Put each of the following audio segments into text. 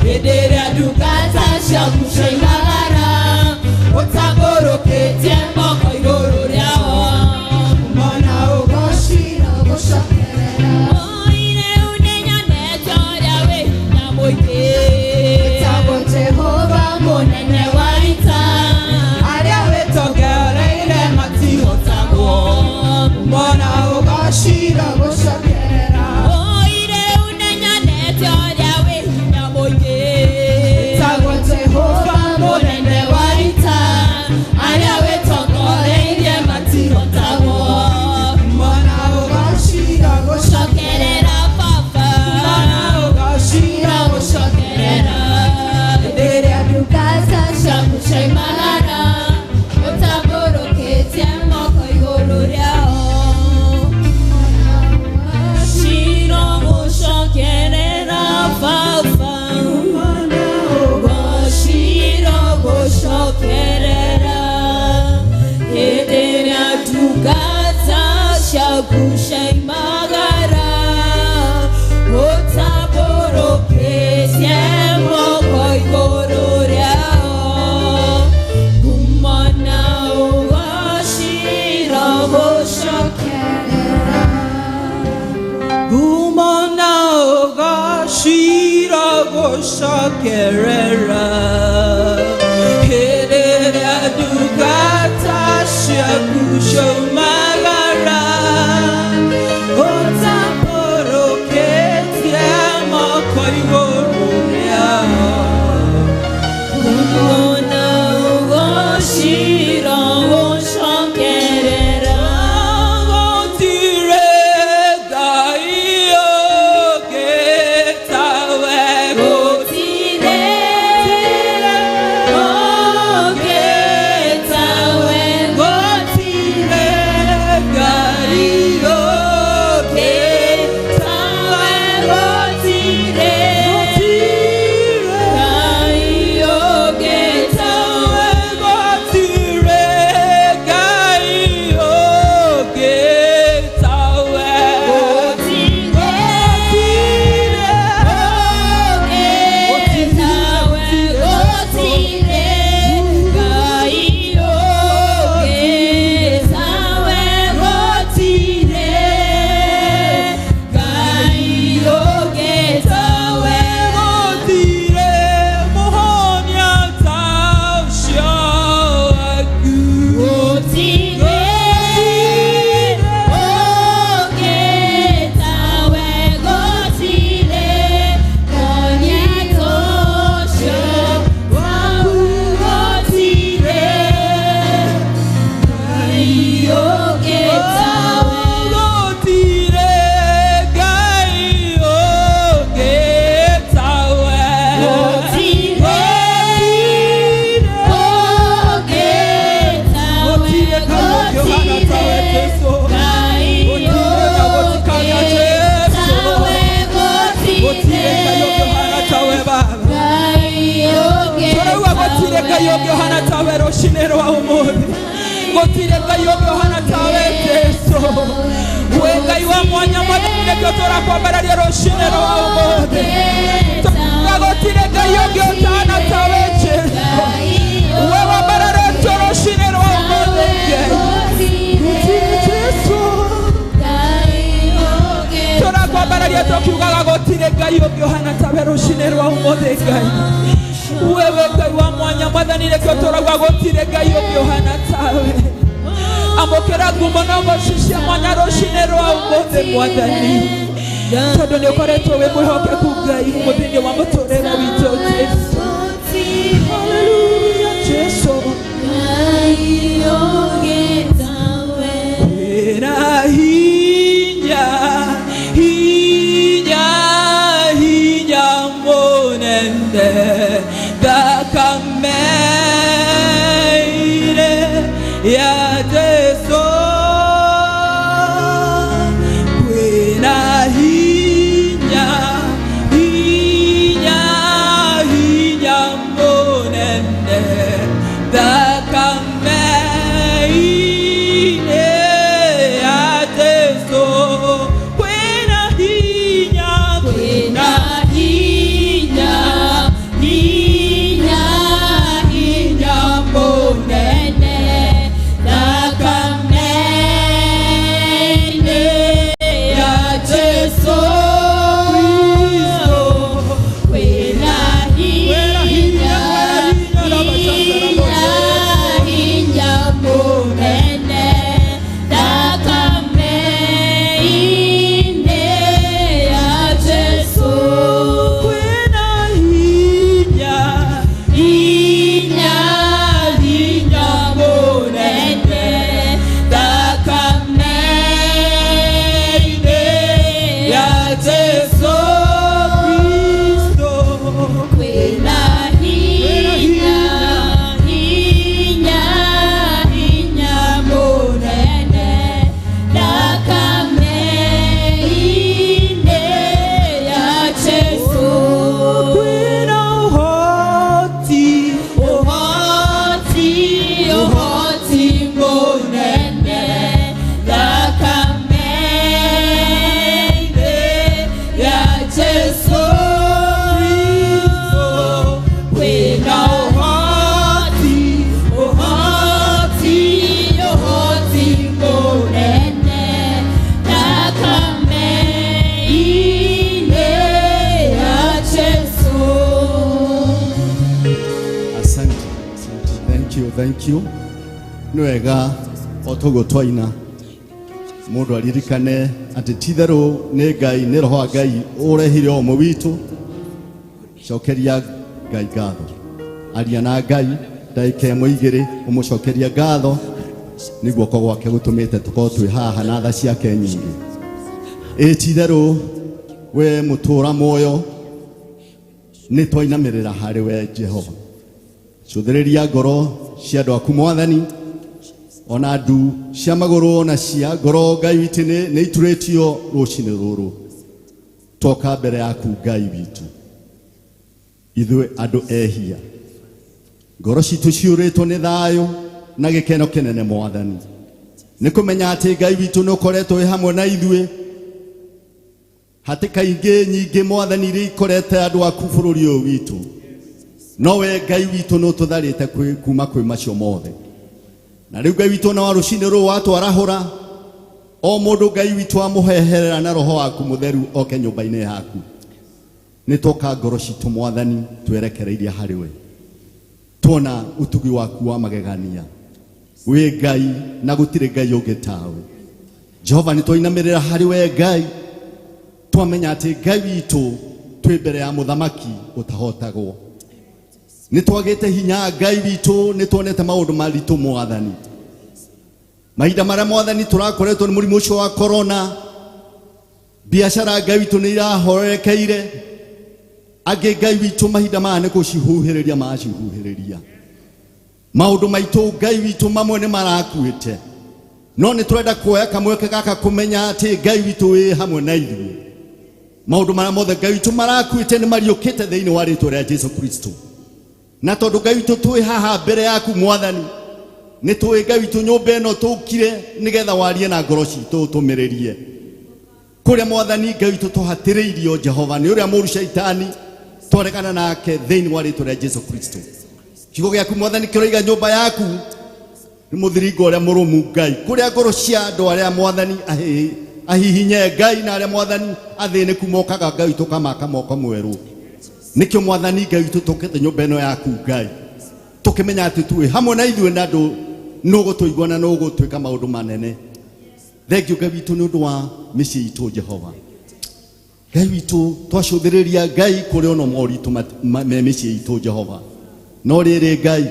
Hĩndĩ ĩrĩa ndungata ciaku cioimagara, ũtambũrũkĩtie moko igũrũ rĩao. Mona ũgocira gũcokerera. Oi, rĩu nĩnyonete ũrĩa wĩ hinya mũingĩ. Wĩtagwo Jehova mũnene wa ita. Arĩa wĩtongoreire matihotagwo. Mona ũgocira gũcokerera. Oi, rĩu nĩnyonete ũrĩa wĩ hinya mũingĩ. Wĩtagwo Jehova mũnene wa ita. Arĩa wĩtongoreirie matihotagwo. Mona ũgocira Gũcokerera Baba. Mona ũgocira Gũcokerera. Hĩndĩ ĩrĩa Ndungata ciaku cioimagara, ũtambũrũkĩtie moko igũrũ rĩao. Ciro gũcokerera Baba. Mona Gũciro gũcokerera. Hĩndĩ ĩrĩa ndungata ciaku cioimagara, ũtambũrũkĩtie moko igũrũ rĩao. Kumona ũgociro gũcokerera. Gumona ũgocira gũcokerera. Hĩndĩ ĩrĩa ndungata ciaku cioimagara, ũtambũrũkĩtie moko igũrũ rĩao. Kumona ũgociro gũcokerera. Gũtirĩ Ngai ũngĩ tawe. Gũtirĩ ũngĩ tawe. Gũtirĩ Ngai ũngĩ Tawe gũtirĩ Ngai ũngĩ tawe. Gũtirĩ Ngai ũngĩ tawe. Gũtirĩ ũngĩ tawe. Gũtirĩ Ngai ũngĩ tawe. Gũtirĩ Ngai ũngĩ tawe. Gũtirĩ mũhonia ta ũcio waku. Gũtirĩ ũngĩ tawe. Gũtirĩ mũhonia ta ũcio waku. Gũtirĩ Ngai ũngĩ tawe. Gũtirĩ Ngai ũngĩ tawe. Gũtirĩ ũngĩ tawe. Gũtirĩ Ngai ũhana tawe Jesũ. Gũtirĩ Ngai ũngĩ Gũtirĩ Ngai ũngĩ ũhana tawe Baba. Ngai ũngĩ Tũrauga gũtirĩ Ngai ũngĩ ũhana tawe rũcinĩ rwa ũmũthĩ. Gũtirĩ Ngai ũngĩ ũhana tawe Jesũ. Wĩ Ngai wa mwanya Mwathani, nĩkĩo tũrakwambararia rũcinĩ rwa ũmũthĩ. Tũrauga gũtirĩ Ngai ũngĩ ũtahana tawe Jesũ. We wambararetio rũcinĩ rwa ũmũthĩ Ngai. Gũtirĩ Jesũ. Tũrakwambararia tũkiugaga gũtirĩ Ngai ũngĩ ũhana tawe rũcinĩ rwa ũmũthĩ Ngai. Wewe Ngai wa mwanya Mwathani, nĩkĩo tũrauga gũtirĩ Ngai ũngĩ ũhana tawe. Amũkĩra ngumo na ũgoci cia mwanya rũcinĩ rwa ũmũthĩ Mwathani, tondũ nĩ ũkoretwo wĩ mwĩhokeku Ngai mũthĩinĩ wa mũtũrĩre witũ Jesũ. Haleluya Jesũ. Wĩna hinya, hinya, hinya mũnene, thakame-inĩ ya Jesũ. Kwĩna hinya, hinya, hinya mũnene, thakame-inĩ ya Jesũ. Kwĩna hinya, Kwĩna hinya. Kwĩna hinya, hinya, hinya mũnene thakame-inĩ ya Jesũ. Kwĩna ũhoti, Ũhoti, ũhoti mũnene thakame-inĩ ya Jesũ. Kwĩna ũhoti, ũhoti, ũhoti mũnene thakame-inĩ ya Jesũ. Asante, asante. Thank you, thank you. Nĩ wega o toguo twaina mũndũ aririkane atĩ ti-itherũ nĩ Ngai, nĩ roho wa Ngai ũrehire ũmwe witũ. Cokeria Ngai ngatho, aria na Ngai ndagĩka ĩmwe igĩrĩ, ũmũcokeria ngatho nĩ guoko gwake gũtũmĩte tũkorwo twĩ haha na tha ciake nyingĩ. Ĩ ti-itherũ we mũtũra muoyo, nĩ twainamĩrĩra harĩ we Jehova. Cũthĩrĩria ngoro cia andũ aku Mwathani, ona ndu cia magũrũ ona cia ngoro Ngai witũ nĩ iturĩtio rũcinĩ rũrũ. Toka mbere yaku Ngai witũ, ithuĩ andũ ehia, ngoro citũ ciũrĩtwo nĩ thayũ na gĩkeno kĩnene Mwathani, nĩ kũmenya atĩ Ngai witũ nĩ ũkoretwo wĩ hamwe na ithuĩ hatĩka ingĩ nyingĩ Mwathani iria ikorete andũ aku bũrũri ũyũ witũ, no we Ngai witũ nĩ ũtũtharĩte kuma kwĩ macio mothe. Na rĩu Ngai witũ, na wa rũcinĩ rũrũ watwarahũra o mũndũ, Ngai witũ amũheherera na roho waku mũtheru oke nyũmba-inĩ yaku, nĩ toka ngoro citũ Mwathani twerekereirie harĩ we, tuona utugi waku wa magegania. Wĩ Ngai na gũtirĩ Ngai ũngĩ tawe Jehova. Nĩ twainamĩrĩra harĩ we Ngai, twamenya atĩ Ngai witũ twĩ mbere ya mũthamaki ũtahotagwo. Nĩ twagĩte hinya Ngai witũ, nĩ tuonete maũndũ maritũ Mwathani, mahinda marĩa Mwathani tũrakoretwo nĩ mũrimũ ũcio wa corona. Biacara Ngai witũ nĩ irahorekeire, angĩ Ngai witũ mahinda maya nĩ gũcihuhĩrĩria macihuhĩrĩria. Maũndũ maitũ Ngai witũ mamwe nĩ marakuĩte, no nĩ tũrenda kuoya kamweke gaka kũmenya atĩ Ngai witũ wĩ hamwe na ithuĩ. Maũndũ marĩa mothe Ngai witũ marakuĩte nĩ mariũkĩte thĩinĩ wa rĩtwa rĩa Jesu Kristo. Na tondũ Ngai witũ twĩ haha mbere yaku Mwathani, nĩ tũĩ Ngai witũ nyũmba ĩno tũkire nĩgetha warie na ngoro citũ, ũtũmĩrĩrie kũrĩa Mwathani Ngai witũ tũhatĩrĩirio Jehova nĩ ũrĩa mũru Shaitani, twaregana nake thĩinĩ wa rĩtwa rĩa Jesu Kristo. Kiugo gĩaku Mwathani kĩroiga nyũmba yaku nĩ mũthiringo ũrĩa mũrũmu Ngai, kũrĩa ngoro cia andũ arĩa Mwathani ahihinye Ngai na arĩa Mwathani athĩnĩku mokaga Ngai witũ ũkamaka moko mwerũ. Nĩkĩo Mwathani Ngai witũ tũkĩte nyũmba ĩno yaku Ngai, tũkĩmenya atĩ twĩ hamwe na ithuĩ na andũ nũgũtũigua na nũgũtwĩka maũndũ manene. Thengiũ Ngai witũ nĩ ũndũ wa mĩciĩ itũ Jehova Ngai witũ. Twacũthĩrĩria Ngai kũrĩ ona moritũ me mĩciĩ itũ Jehova, no rĩrĩ Ngai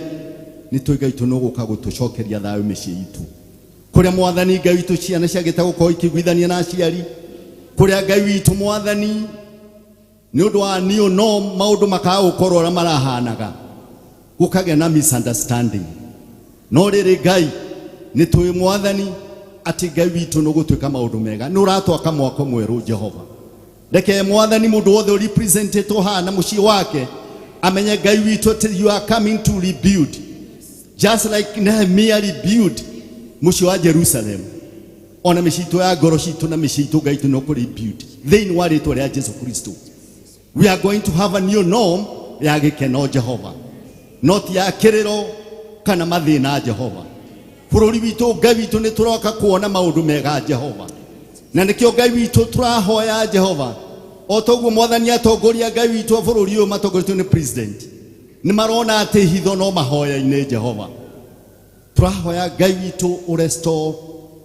nĩ tũĩ Ngai witũ nũgũka gũtũcokeria thayũ mĩciĩ itũ, kũrĩa Mwathani Ngai witũ ciana ciagĩte gũkorwo ikĩiguithania na aciari, kũrĩa Ngai witũ Mwathani nĩ ũndũ wa niũ no maũndũ makaga gũkorwo ũrĩa marahanaga, gũkagĩa na misunderstanding. No rĩrĩ Ngai nĩ tũĩ Mwathani atĩ Ngai witũ nĩ ũgũtuĩka maũndũ mega, nĩ ũratwaka mwako mwerũ Jehova. Reke Mwathani mũndũ wothe ũrepresentetwo haha na mũciĩ wake amenye Ngai witũ atĩ you are coming to rebuild, just like Nehemiah rebuild mũciĩ wa Jerusalem. Ona mĩciĩ itũ ya ngoro citũ na mĩciĩ itũ Ngai itũ no kũ rebuild thĩinĩ wa rĩtwa rĩa Jesu Kristo. We are going to have a new norm ya gĩkeno Jehova, not ya kĩrĩro kana mathĩna Jehova. Bũrũri witũ Ngai witũ nĩ tũroka kuona maũndũ mega Jehova, na nĩkĩo Ngai witũ tũrahoya Jehova, o toguo Mwathani atongoria Ngai witũ a bũrũri ũyũ matongoretio nĩ president nĩ marona atĩ hitho no mahoya-inĩ Jehova. Tũrahoya Ngai witũ ũrestore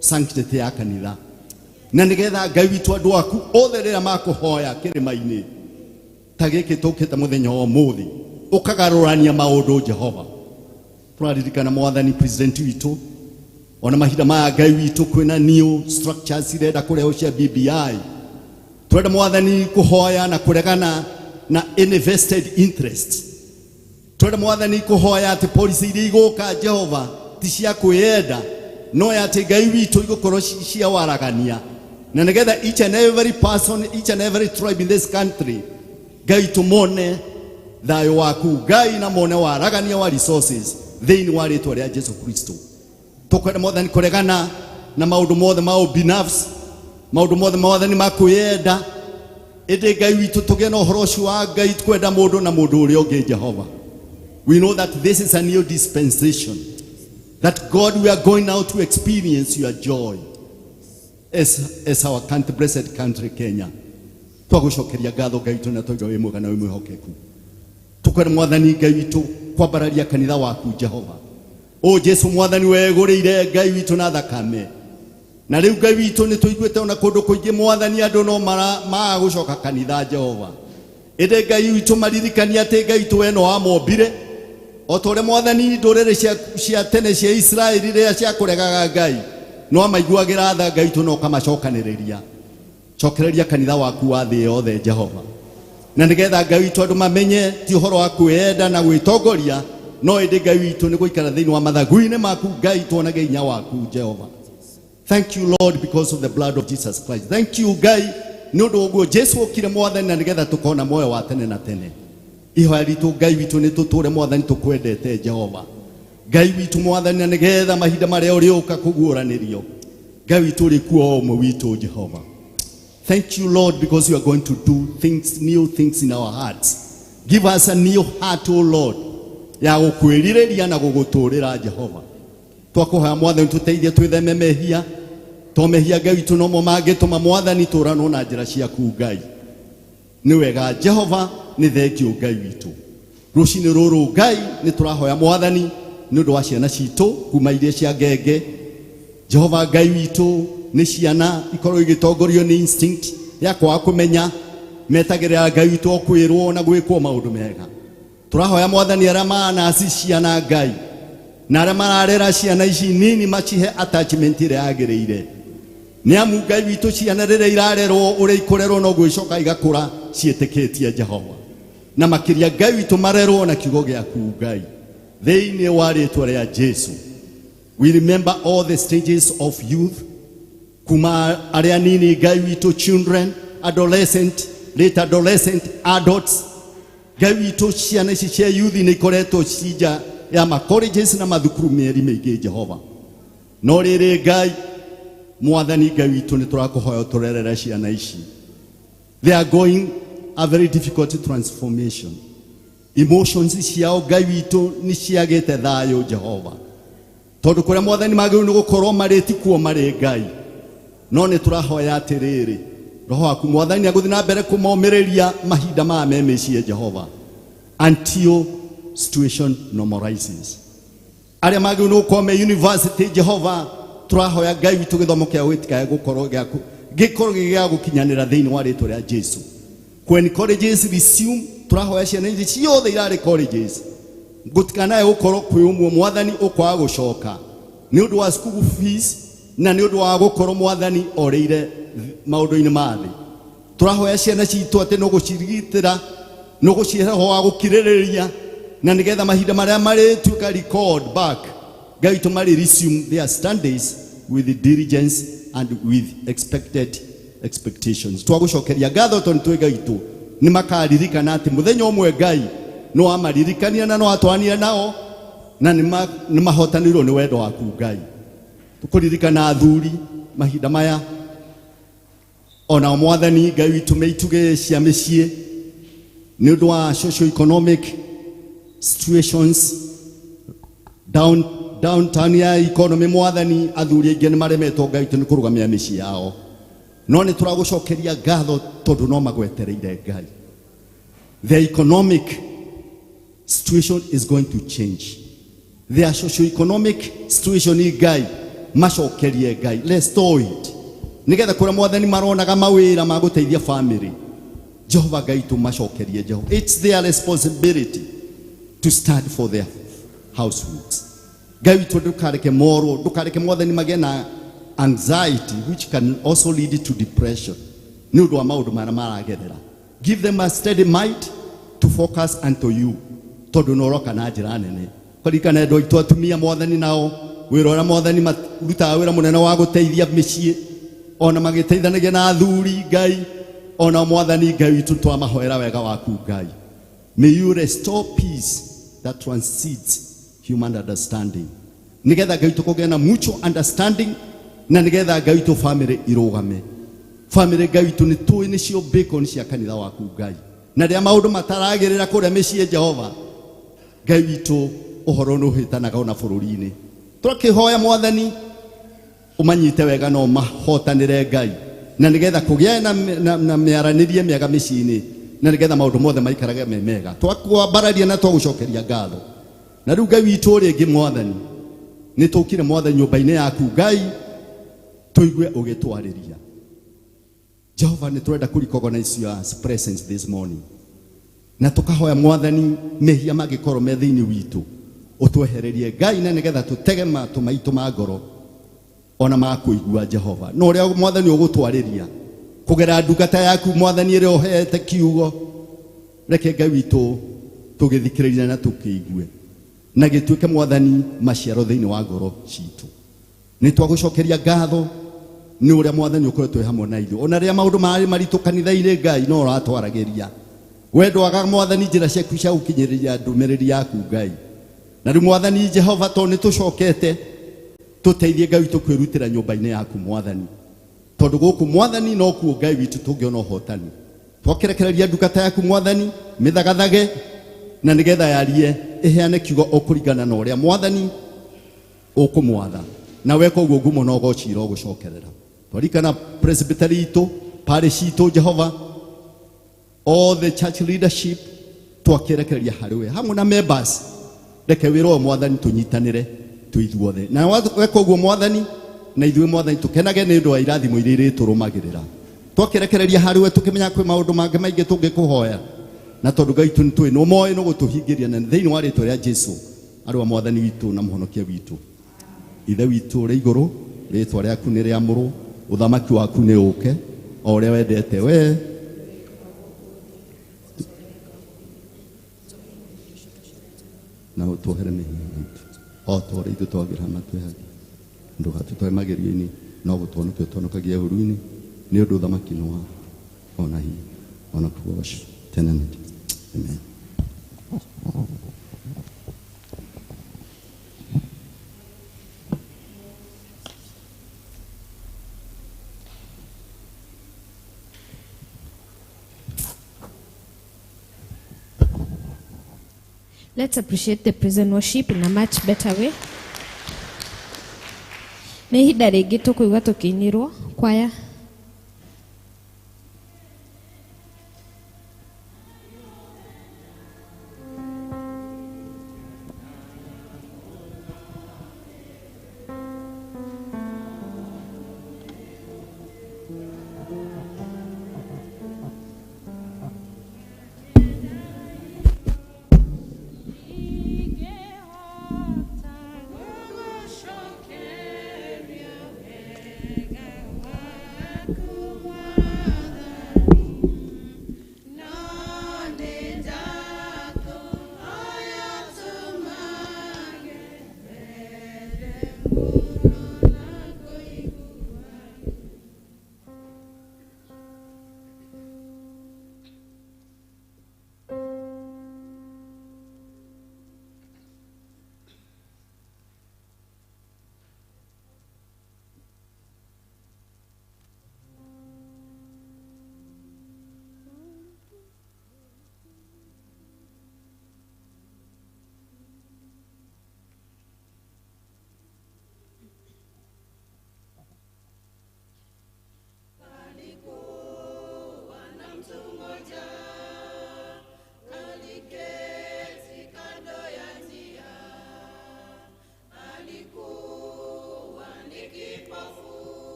sanctity ya kanitha, na nĩgetha Ngai witũ andũ aku othe rĩrĩa makũhoya kĩrĩma-inĩ ta gĩkĩ tũkĩte mũthenya wa ũmũthĩ, ũkagarũrania maũndũ Jehova. Tũraririkana Mwathani president witũ, ona mahinda maya Ngai witũ kwĩna new structures irenda kũrehwo cia BBI. Tũrenda Mwathani kũhoya na kũregana na any vested interest. Twenda Mwathani kũhoya atĩ policy iria igũka, Jehova, ti cia kwĩyenda, no ya atĩ Ngai witũ igũkorwo cia waragania, na nĩgetha each and every person, each and every tribe in this country, Ngai witũ, mone thayũ waku, Ngai, na mone waragania wa resources thĩinĩ wa rĩtwa rĩa Jesu Kristo. Tũkwenda, Mwathani, kũregana na maũndũ mothe ma ubinafsi, maũndũ mothe, Mwathani, ma kwĩyenda, ĩndĩ Ngai witũ, tũgĩe na ũhoro ũcio wa Ngai kwenda mũndũ na mũndũ ũrĩa ũngĩ. Jehova, we know that this is a new dispensation, that God, we are going now to experience your joy as our country, blessed country Kenya. Twagũcokeria ngatho, Ngai witũ, na twaiga wĩ mwega na wĩ mwĩhokeku. Tũkwenda, Mwathani Ngai witũ, kwambararia kanitha waku, Jehova. O Jesu Mwathani wegũrĩire, Ngai witũ, na thakame, na rĩu, Ngai witũ, nĩ tũiguĩte ona kũndũ kũingĩ, Mwathani, andũ no mara gũcoka kanitha, Jehova. Ĩndĩ, Ngai witũ, maririkania atĩ, Ngai witũ, we no wamombire o ta ũrĩa, Mwathani, ndũrĩrĩ cia tene cia Israeli rĩrĩa ciakũregaga, Ngai, no amaiguagĩra tha, Ngai witũ, no ũkamacokanĩrĩria. Cokereria kanitha waku wa thĩ yothe, Jehova, na nĩgetha, Ngai witũ, andũ mamenye ti ũhoro wa kwĩyenda na gwĩtongoria, no ĩndĩ, Ngai witũ, nĩ gũikara thĩinĩ wa mathagu-inĩ maku, Ngai, tuonage hinya waku, Jehova. Thank you, Lord, because of the blood of Jesus Christ. Thank you, Ngai, nĩ ũndũ ũguo Jesu okire, Mwathani, na nĩgetha tũkona muoyo wa tene na tene. Ihoya ritũ, Ngai witũ, nĩ tũtũre, Mwathani, tũkwendete, Jehova Ngai witũ, Mwathani, na nĩgetha mahinda marĩa ũrĩũka kũguũranĩrio, Ngai witũ, ũrĩ kuo o ũmwe witũ, Jehova. Thank you, Lord, because you are going to do things, new things in our hearts. Give us a new heart, O Lord, ya gũkwĩrirĩria na gũgũtũũrĩra, Jehova. Twakũhoya, Mwathani, tũteithie twĩtheme mehia, to mehia, Ngai witũ, nomo mangĩtũma, Mwathani, tũranwo na njĩra ciaku. Ngai, nĩ wega. Jehova, nĩ thengio, Ngai witũ. Rũcinĩ rũrũ, Ngai, nĩ tũrahoya, Mwathani, nĩ ũndũ wa ciana citũ kuma iria cia ngenge. Jehova Ngai witũ, nĩ ciana ikorwo igĩtongorio nĩ instinct ya kwaga kũmenya, metagĩrĩra, Ngai witũ, o kwĩrwo na gwĩkwo maũndũ mega. Tũrahoya, Mwathani, arĩa manaci ciana, Ngai, na arĩa mararera ciana ici nini, macihe attachment ĩrĩa yagĩrĩire, nĩ amu, Ngai witũ, ciana rĩrĩa irarerwo ũrĩa ikũrerwo noguo icoka igakũra ciĩtĩkĩtie Jehova, na makĩria, Ngai witũ, marerwo na kiugo gĩaku, Ngai, thĩinĩ wa rĩtwa rĩa Jesu. We remember all the stages of youth, kuma arĩa nini, Ngai witũ, children, adolescent, late adolescent, adults. Ngai witũ, ciana ici cia youth nĩ ikoretwo cinja ya ma colleges na mathukuru mĩeri mĩingĩ, Jehova. No rĩrĩ, Ngai, Mwathani Ngai witũ, nĩ tũrakũhoya ũtũrerere ciana ici. They are going a very difficult transformation. Emotions ciao, Ngai witũ, nĩ ciagĩte thayũ, Jehova, tondũ kũrĩa, Mwathani, magĩrĩirwo nĩ gũkorwo marĩ tikuo marĩ, Ngai. No nĩ tũrahoya atĩrĩrĩ, roho waku, Mwathani, agũthiĩ na mbere kũmomĩrĩria mahinda maya me mĩciĩ, Jehova, until situation normalizes. Arĩa magĩrĩirwo nĩ gũkorwo me university, Jehova, tũrahoya, Ngai witũ, gĩthomo kĩao gĩtikae gũkorwo gĩaku gĩkorwo gĩ gĩa gũkinyanĩra thĩinĩ wa rĩtwa rĩa Jesu. When colleges resume, tũrahoya ciana ici ciothe irarĩ colleges gũtikanae gũkorwo kwĩ ũmwe, Mwathani, ũkwaga gũcoka nĩ ũndũ wa school fees na nĩ ũndũ wa gũkorwo, Mwathani, orĩire maũndũ-inĩ ma thĩ. Tũrahoya ciana citũ atĩ no gũcirigitĩra, no gũcihe roho wa gũkirĩrĩria, na nĩgetha mahinda marĩa marĩtuĩka record back, Ngai witũ, marĩ resume their studies with diligence and with expected expectations. Twagũcokeria ngatho tondũ twĩ, Ngai witũ, nĩ makaririkana atĩ mũthenya ũmwe, Ngai, no wamaririkania na no watwanire nao na nĩ mahotanĩirwo nĩ wendo waku, Ngai. Tũkũririkana athuri mahinda maya ona, Mwathani Ngai witũ, meitugĩ cia mĩciĩ nĩ ũndũ wa socio-economic situations, downtown ya economy. Mwathani, athuri aingĩ nĩ maremetwo, Ngai witũ, nĩ kũrũgamia mĩciĩ yao, no nĩ tũragũcokeria ngatho tondũ no magwetereire, Ngai. Their economic situation is going to change, their socio-economic situation, Ngai, macokerie, Ngai, restore it, nigetha kũrĩa, Mwathani, maronaga mawĩra ma gũteithia family, Jehova Ngai tu, macokerie, Jehova. It's their responsibility to stand for their households. Ngai witũ, ndũkareke morwo, ndũkareke, Mwathani, magĩe na anxiety, which can also lead to depression, nĩ ũndũ wa maũndũ marĩa maragerera. Give them a steady mind to focus unto you. tondu no roka na njira nene karirikana andũ aitũ atumia mwathani nao wĩra ũrĩa mwathani marutaga wĩra mũnene wa gũteithia mĩciĩ ona magĩteithanagia na athuri Ngai ona mwathani Ngai witũ twamahoera wega waku Ngai. May you restore peace that transcends human understanding nigetha Ngai tũkũgĩa na mutual understanding na nigetha Ngai witũ family irũgame. Family Ngai witũ nĩ tũĩ nĩcio bacon cia kanitha waku Ngai, na rĩrĩa maũndũ mataragĩrĩra kũrĩa mĩciĩ Jehova Ngai witũ ũhoro nĩ ũhĩtanaga ona bũrũri-inĩ. Tũrakĩhoya mwathani ũmanyite wega no mahotanĩre Ngai, na nigetha kũgĩe na mĩaranĩrie mĩega mĩciĩ-inĩ, na nigetha maũndũ mothe maikarage me mega. Twakwambararia na twagũcokeria ngatho. Na rĩu Ngai witũ rĩngĩ mwathani nĩ tũkire mwathani nyũmba-inĩ yaku Ngai tũigue ũgĩtwarĩria. Jehova nĩ tũrenda kũ recognize your presence this morning, na tũkahoya mwathani mehia mangĩkorwo me thĩinĩ witũ ũtwehererie Ngai, na nigetha tũtege matũ maitũ ma ngoro ona ma kũigua Jehova no ũrĩa mwathani ũgũtwarĩria kũgerera ndungata yaku mwathani ĩrĩa ũheete kiugo. Reke Ngai witũ tũgĩthikĩrĩria na tũkĩigue na gĩtuĩke mwathani maciaro thĩinĩ wa ngoro citũ. Nĩ twagũcokeria ngatho nĩ ũrĩa mwathani ũkoretwo hamwe na ithuĩ ona rĩrĩa maũndũ marĩ maritũ kanitha-inĩ Ngai no ũratwaragĩria. We ndwagaga mwathani njĩra ciaku cia gũkinyĩrĩria ndũmĩrĩri yaku Ngai. Na rĩu mwathani Jehova tondũ nĩ tũcokete tũteithie Ngai witũ kwĩrutĩra nyũmba-inĩ yaku mwathani, tondũ gũkũ mwathani no kuo Ngai witũ tũngĩona ũhotani. Twakĩrekereria ndungata yaku mwathani mĩthagathage na nigetha yarie ĩheane kiugo ũkũringana na ũrĩa mwathani ũkũmwatha, na weka ũguo ngumo na ũgoci irogũcokerera. Twarikana presbytery itũ, parish itũ Jehova, all the church leadership twakĩrekereria harĩ we hamwe na members. Reke wĩra ũyũ mwathani tũnyitanĩre twĩ ithuothe, na weka ũguo mwathani na ithuĩ mwathani tũkenage nĩ ũndũ wa irathimo iria irĩtũrũmagĩrĩra. Twakĩrekereria harĩ we tũkĩmenya kwĩ maũndũ mangĩ maingĩ tũngĩkũhoya, na tondũ Ngai witũ nĩtũĩ nĩ ũmoĩ nĩ ũgũtũhingĩria, na thĩinĩ wa rĩtwa rĩa Jesu arĩ wa mwathani witũ na mũhonokia witũ. Ithe witũ ũrĩ igũrũ, rĩtwa rĩaku nĩ rĩamũrwo, ũthamaki waku nĩ ũũke o ũrĩa wendete we. Na ũtuohere mehia maitũ o ta ũrĩa ithuĩ twagĩra matwĩhagia, ndũgatũtware magerio-inĩ no gũtũhonokia ũtũhonokagie ũũru-inĩ, nĩ ũndũ ũthamaki nĩ waku ona hinya ona kũgoocwo tene na tene. Amen. Let's appreciate the present worship in a much better way. Nĩ ihinda rĩngĩ tũkũigua tũkĩinĩrwo kwaya.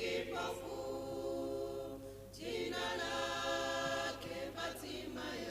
Kipofu, jina lake Bartimayo.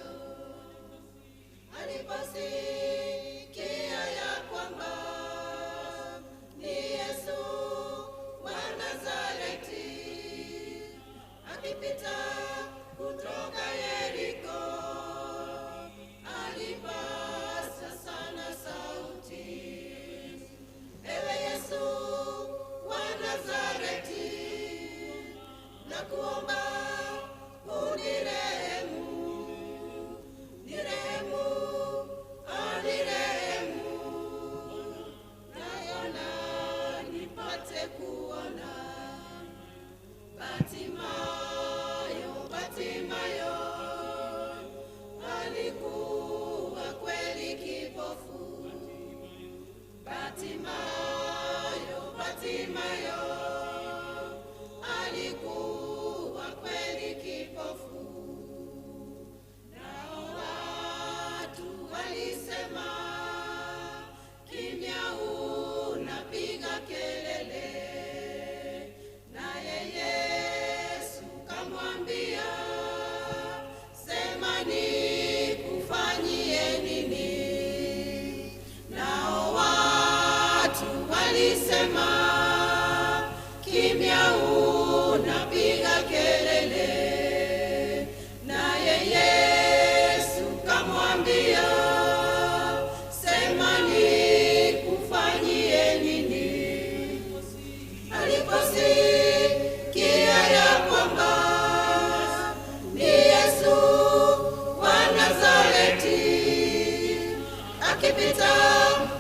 Akipita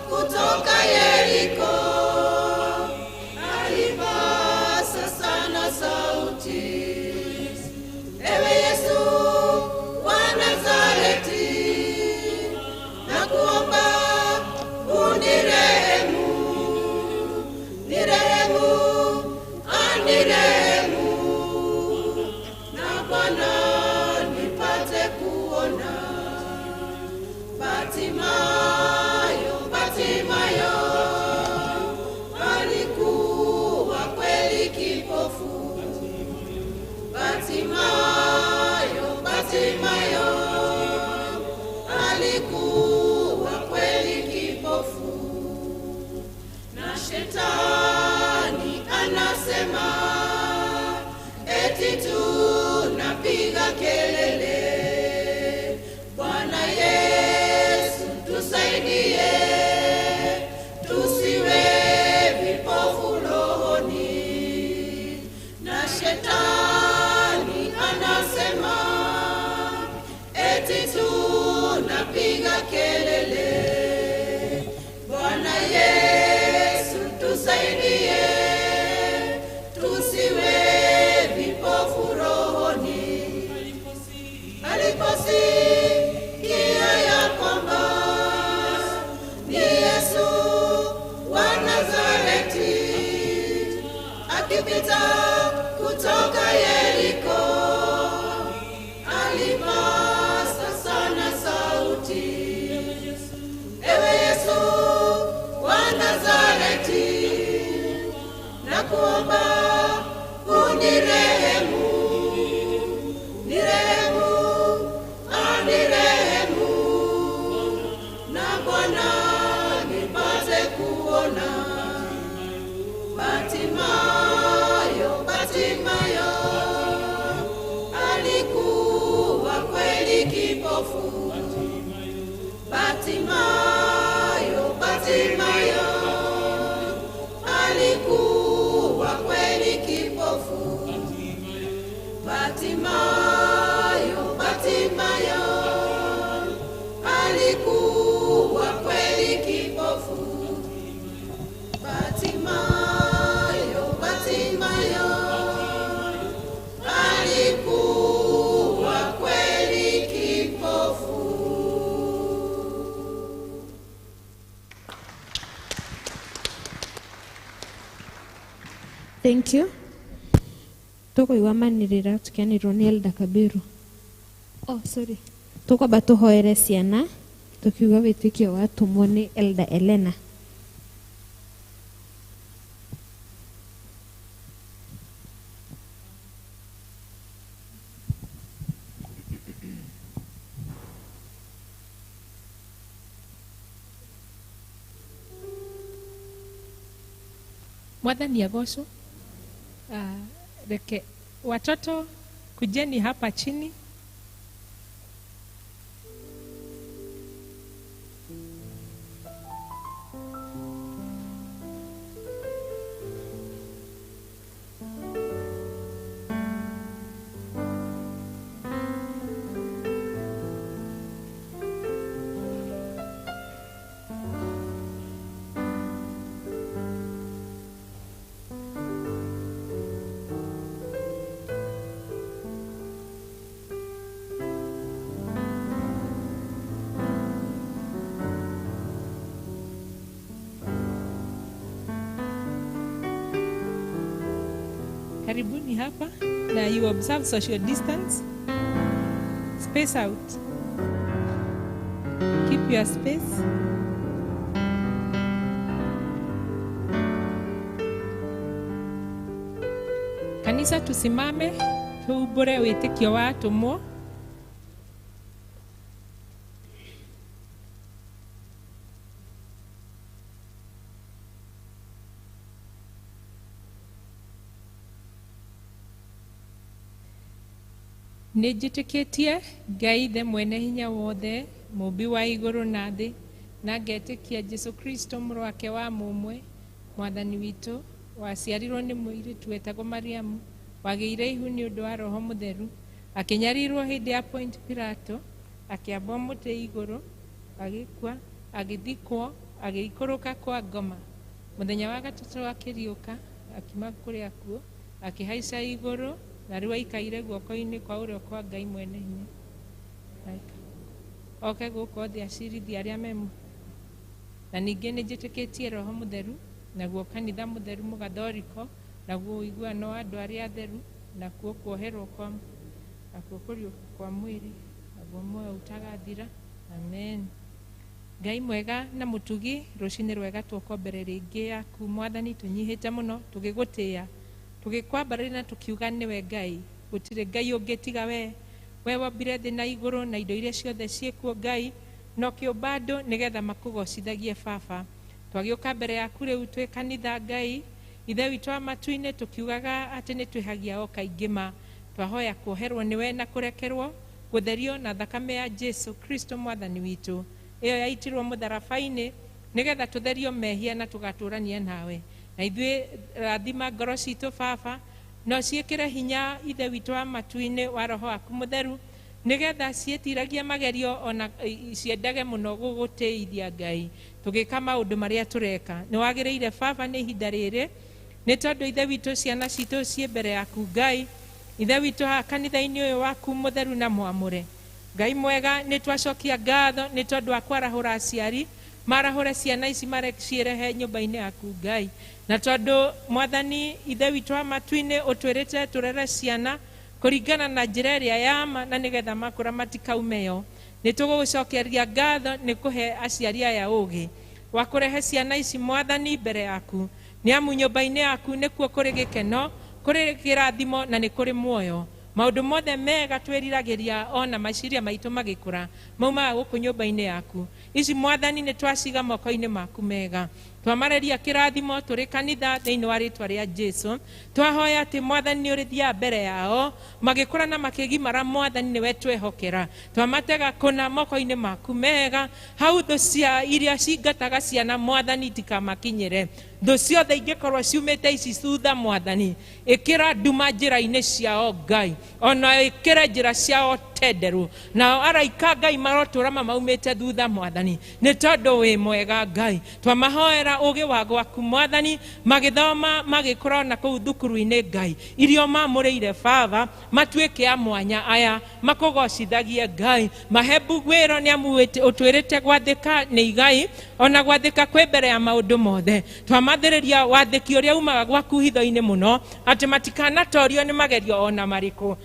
kutoka Yeriko, alipasa sana sauti, ewe Yesu wa Nazareti, nakuomba unirehemu, nirehemu, anirehemu, na Bwana nipate kuona. Batimayo, Batimayo, alikuwa kweli kipofu. Batimayo, Batimayo, alikuwa kweli kipofu. Na shetani anasema eti tunapiga kelele, Bwana Yesu tusaidie, tusiwe vipofu rohoni. Na shetani anasema eti tunapiga kelele, Bwana Yesu tusaidie, tusiwe vipofu rohoni. Aliposikia ya kwamba ni Yesu wa Nazareti akipita kutoka Yeriko, alipasa sana sauti, ewe Yesu wa Nazareti, nakuomba unirehemu, nirehemu, anirehemu, na Bwana nipate kuona. Batimayo, Batimayo, alikuwa kweli kipofu. Batimayo, Batimayo, alikuwa kweli kipofu. Batimayo, Batimayo, alikuwa kweli kipofu. Batimayo, Batimayo, alikuwa kweli kipofu. Thank you. Tukuigua manĩrĩra tukianĩrĩrwo nĩ Elda Kabiru. Oh, sorry. Tukwamba tũhoere ciana tukiuga wĩtĩkio watũmwo nĩ Elda Elena. Mwathani agocwo. Reke watoto kujeni hapa chini. Karibuni hapa na you observe social distance. Space out. Keep your space. Kanisa tusimame tuumbũre wĩtĩkio wa atũmwo. Nĩ njĩtĩkĩtie Ngai Ithe mwene hinya wothe, mũũmbi wa igũrũ na thĩ, na ngetĩkia Jesũ Kristo mũrũ wake wa mũmwe, mwathani witũ, waciarirwo nĩ mũirĩtu wetagwo Mariamu, wagĩire ihu nĩ ũndũ wa Roho Mũtheru, akĩnyarirwo hĩndĩ ya Ponti Pilato, akĩambwo mũtĩ igũrũ, agĩkua, Agĩthikwo, agĩikũrũka kwa ngoma. Mũthenya wa gatatũ akĩriũka, akiuma kũrĩ akuũ, akĩhaica igũrũ, na rĩu aikaire guoko-inĩ kwa ũrĩo kwa Ngai mwene hinya. Oke gũkũ thĩ acirithie arĩa me muoyo. Na ningĩ nĩ njĩtĩkĩtie Roho Mũtheru, naguo kanitha mũtheru mũgathoriko, naguo ũiguano wa andũ arĩa atheru, nakuo kuoherwo kwa nakuo kũriũka kwa mwĩrĩ, naguo muoyo ũtagathira. Amen. Ngai mwega na mũtugi, rũcinĩ rwega tuoka mbere rĩngĩ yaku Mwathani, tũnyihĩte mũno tũgĩgũtĩĩa, tũgĩkwambararia na tũkiuga nĩwe Ngai, gũtirĩ Ngai ũngĩ tiga we. We wombire thĩ na igũrũ na indo iria ciothe ciĩkuo Ngai, na ũkĩũmba andũ nĩgetha makũgocithagie Baba. Twagĩũka mbere yaku rĩu twĩ kanitha Ngai, Ithe witũ wa matu-inĩ, tũkiugaga atĩ nĩ twĩhagia o kaingĩ ma. Twahoya kuoherwo nĩwe na kũrekerwo, gũtherio na thakame ya Jesu Kristo Mwathani witũ, ĩyo yaitirwo mũtharaba-inĩ nĩgetha tũtherio mehia na tũgatũrania nawe. Na ithuĩ rathima ngoro citũ Baba, na ũciĩkĩre hinya Ithe witũ wa matu-inĩ wa Roho waku Mũtheru, nĩgetha ciĩtiragie magerio ona ciendage mũno gũgũtĩithia Ngai tũgĩka maũndũ marĩa tũreka. Nĩ wagĩrĩire Baba nĩ ihinda rĩrĩ, nĩ tondũ Ithe witũ ciana citũ ciĩ mbere yaku Ngai, Ithe witũ haha kanitha-inĩ ũyũ waku mũtheru na mwamũre. Ngai mwega, nĩ twacokia ngatho nĩ tondũ wa kwarahũra aciari, marahũre ciana ici ciĩrehe nyũmba-inĩ yaku Ngai. Na tondũ Mwathani Ithe witũ wa matu-inĩ ũtwĩrĩte tũrere ciana kũringana na njĩra ĩrĩa ya ma na nĩgetha makũra matikaume yo, nĩ tũgũgũcokeria ngatho nĩ kũhe aciari aya ũgĩ wa kũrehe ciana ici Mwathani mbere yaku. Nĩ amu nyũmba-inĩ yaku nĩkuo kũrĩ gĩkeno, kũrĩ kĩrathimo na nĩ kũrĩ muoyo. Maũndũ mothe mega twĩriragĩria ona meciria maitũ magĩkũra maumaga gũkũ nyũmba-inĩ yaku. Ici Mwathani nĩ twaciga moko-inĩ maku mega. Twamareria kĩrathimo tũrĩ kanitha thĩinĩ wa rĩtwa rĩa Jesu. Twahoya atĩ Mwathani nĩ ũrĩthiaga mbere yao magĩkũra na makĩgimara, Mwathani nĩwe twehokera. Twamatega kũna moko-inĩ maku mega, hau thũ cia iria cingataga ciana Mwathani itikamakinyĩre. Thũ ciothe ingĩkorwo ciumĩte ici thutha Mwathani, ĩkĩra nduma njĩra-inĩ ciao Ngai, ona ĩkĩre njĩra ciao tenderũ. Nao araika Ngai marotũra mamaumĩte thutha Mwathani, nĩ tondũ wĩ mwega Ngai. Twamahoera ũgĩ wa gwaku Mwathani, magĩthoma magĩkũra ona kũu thukuru-inĩ Ngai, iria ũmamũrĩire Baba, matuĩke a mwanya aya makũgocithagie Ngai. Mahe mbuguĩro nĩ amu ũtwĩrĩte gwathĩka nĩ igai, ona gwathĩka kwĩ mbere ya maũndũ mothe. Twamathĩrĩria wathĩki ũrĩa umaga gwaku hitho-inĩ mũno, atĩ matikanatorio nĩ magerio ona marĩkũ.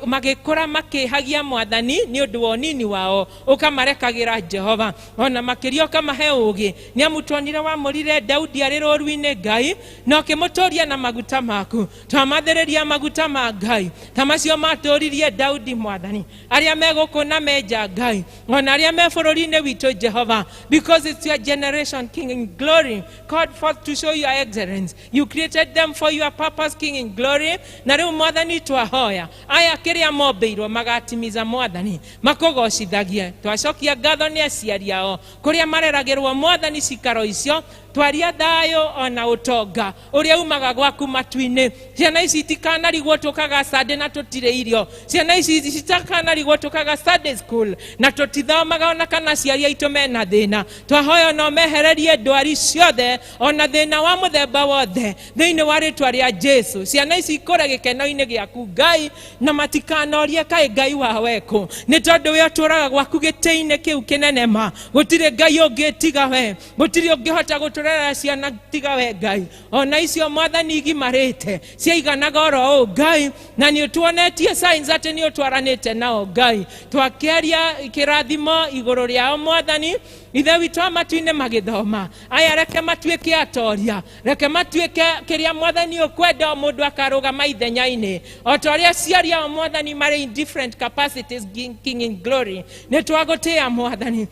Magĩkũra makĩhagia Mwathani nĩ ũndũ wa ũnini wao, ũkamarekagĩra Jehova. Ona makĩria ũkamahe ũũgĩ, nĩ amu tuonire wamũrire Daudi arĩ rũũru-inĩ Ngai, na ũkĩmũtũũria na maguta maku. Twamathĩrĩria maguta ma Ngai ta macio matũũririe Daudi Mwathani, arĩa me gũkũ na me nja Ngai, ona arĩa me bũrũri-inĩ witũ Jehova, because it's your generation, King in glory, called forth to show your excellence. You created them for your purpose, King in glory. Na rĩu Mwathani twahoya aya kĩrĩa mombĩirwo magatimiza Mwathani, makũgocithagie. Twacokia ngatho nĩ aciari ao kũrĩa mareragĩrwo Mwathani cikaro icio, twaria thayũ ona ũtonga ũrĩa umaga gwaku matu-inĩ. Ciana ici itikanarigwo tũkaga Sunday na tũtirĩ irio. Ciana ici citikanarigwo tũkaga Sunday school na tũtithomaga ona kana aciari aitũ mena thĩna. Twahoya ona ũmehererie ndwari ciothe ona thĩna wa mũthemba wothe thĩinĩ wa rĩtwa rĩa Jesu. Ciana ici ikũre gĩkeno-inĩ gĩaku Ngai, na matikanorie kaĩ Ngai wao ekũ, nĩ tondũ we ũtũũraga gwaku gĩtĩ-inĩ kĩu kĩnene ma. Gũtirĩ Ngai ũngĩ tiga we, gũtirĩ ũngĩhota gũtũrerera ciana tiga we Ngai. Ona icio Mwathani igimarĩte ciaiganaga oro ũũ Ngai, na nĩ ũtuonetie signs atĩ nĩ ũtwaranĩte nao Ngai. Twakĩaria kĩrathimo igũrũ rĩao Mwathani, Ithe witũ wa matu-inĩ magĩthoma aya, reke matuĩke atoria, reke matuĩke kĩrĩa Mwathani ũkwenda, o mũndũ akarũgama ithenya-inĩ o ta ũrĩa aciari ao Mwathani marĩ in different capacities, King in glory. Nĩ twagũtĩĩa Mwathani,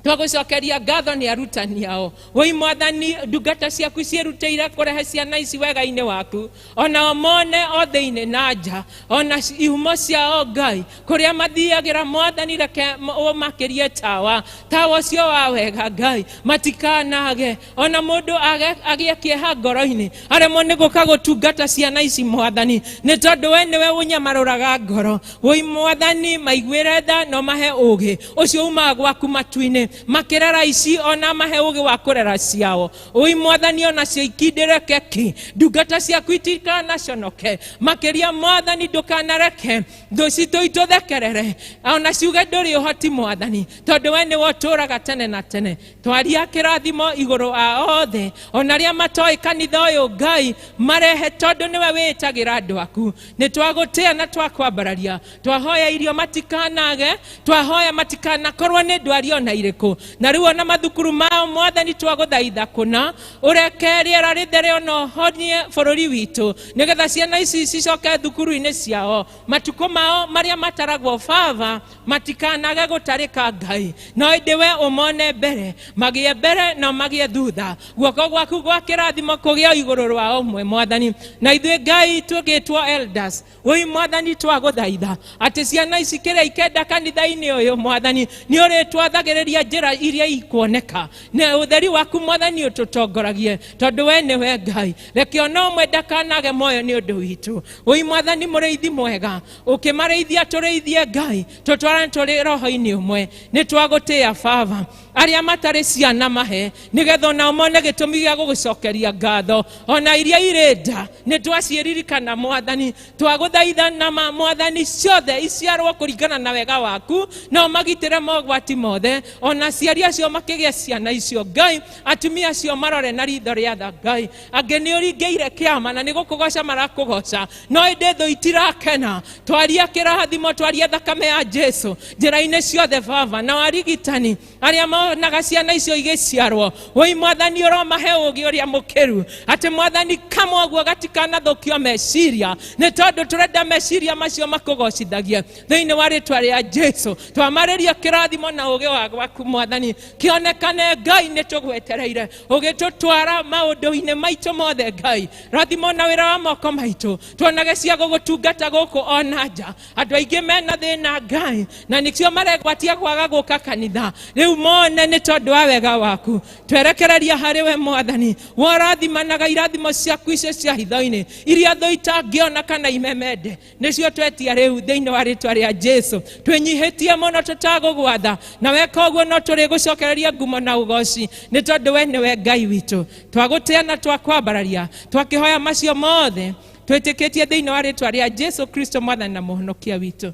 twagũcokeria ngatho nĩ arutani ao. Woi Mwathani, ndungata ciaku ciĩrutĩire kũrehe ciana ici wega-inĩ waku, onao mone o thĩinĩ na nja, ona ihumo ciao Ngai, kũrĩa mathiagĩra Mwathani, reke ũmakĩrie tawa, tawa ũcio wa wega Ngai, matikanage ona mũndũ agĩe kĩeha ngoro-inĩ, aremwo nĩ gũka gũtungata ciana ici Mwathani, nĩ tondũ we nĩwe ũnyamarũraga ngoro. Woi Mwathani, maiguĩre tha na ũmahe ũũgĩ ũcio umaga gwaku matu-inĩ. Makĩrera ici ona mahe ũgĩ wa kũrera ciao. Ũi Mwathani onacio ikindĩreke ki. Ndungata ciaku itikanaconoke. Makĩria Mwathani ndũkanareke thũ citũ itũthekerere. Ona ciuge ndũrĩ ũhoti Mwathani, tondũ we nĩwe ũtũũraga tene na tene. Twaria kĩrathimo igũrũ a othe, ona arĩa matoĩ kanitha ũyũ Ngai marehe, tondũ nĩwe wĩtagĩra andũ aku. Nĩ twagũtĩa na twakwambararia. Twahoya irio matikanage, twahoya matikanakorwo nĩ ndwari ona irĩkũ. Na rĩu ona mathukuru mao Mwathani twagũthaitha kũna, ũreke rĩera rĩthere ona ũhonie bũrũri witũ, nĩgetha ciana ici cicoke thukuru-inĩ ciao. Matukũ mao marĩa mataragwo Baba matikanage gũtarĩka Ngai, no ĩndĩ we ũmone mbere, magĩe mbere na magĩe thutha. Guoko gwaku gwa kĩrathimo kũgĩe igũrũ rwa ũmwe Mwathani. Na ithuĩ Ngai tũgĩtwo elders, ũi Mwathani twagũthaitha atĩ ciana ici kĩrĩa ikenda kanitha-inĩ ũyũ Mwathani nĩ ũrĩtwathagĩrĩria njĩra iria ikuoneka, na ũtheri waku Mwathani ũtũtongoragie, tondũ we nĩwe Ngai. Reke ona ũmwe ndakanage muoyo nĩ ũndũ witũ. Ũi Mwathani mũrĩithi mwega, ũkĩmarĩithia tũrĩithie Ngai, tũtwarane tũrĩ roho-inĩ ũmwe. Nĩ twagũtĩa Baba. Arĩa matarĩ ciana mahe, nĩgetha onao mone gĩtũmi gĩa gũgũcokeria ngatho. Ona iria irĩ nda nĩ twaciĩririkana Mwathani. Twagũthaitha na Mwathani ciothe iciarwo kũringana na wega waku, no magitĩre mogwati mothe. Ona aciari acio makĩgĩa ciana icio Ngai, atumia acio marore na ritho rĩa tha Ngai. Angĩ nĩ ũringĩire kĩama na nĩ gũkũgoca marakũgoca, no ĩndĩ thũ itirakena. Twaria kĩrathimo, twaria thakame ya Jesu njĩra-inĩ ciothe Baba. Na arigitani arĩa monaga ciana icio igĩciarwo, ũi Mwathani ũromahe ũũgĩ ũrĩa mũkĩru, atĩ Mwathani kamwe ũguo gatikanathũkio meciria, nĩ tondũ tũrenda meciria macio makũgocithagie. Thĩinĩ wa rĩtwa rĩa Jesu twamarĩria kĩrathimo na ũũgĩ wa gwaku Mwathani kĩonekane Ngai, nĩ tũgwetereire ũgĩtũtwara maũndũ-inĩ maitũ mothe Ngai. Rathimo na wĩra wa moko maitũ, tuonage cia gũgũtungata gũkũ ona nja. Andũ aingĩ mena thĩna Ngai, na nĩkĩo maregwatia kwaga gũka kanitha. Rĩu mone nĩ tondũ wa wega waku. Twerekereria harĩ we Mwathani, worathimanaga irathimo ciaku icio cia hitho-inĩ iria thũ itangĩona kana imemende, nĩcio twetia rĩu thĩinĩ wa rĩtwa rĩa Jesu. Twĩnyihĩtie mũno tũtagũgwatha, na weka ũguo no tũrĩgũcokereria ngumo na ũgoci, nĩ tondũ we nĩwe Ngai witũ. Twagũtĩa na twakwambararia, twakĩhoya macio mothe twĩtĩkĩtie thĩinĩ wa rĩtwa rĩa Jesu Kristo Mwathani na Mũhonokia witũ.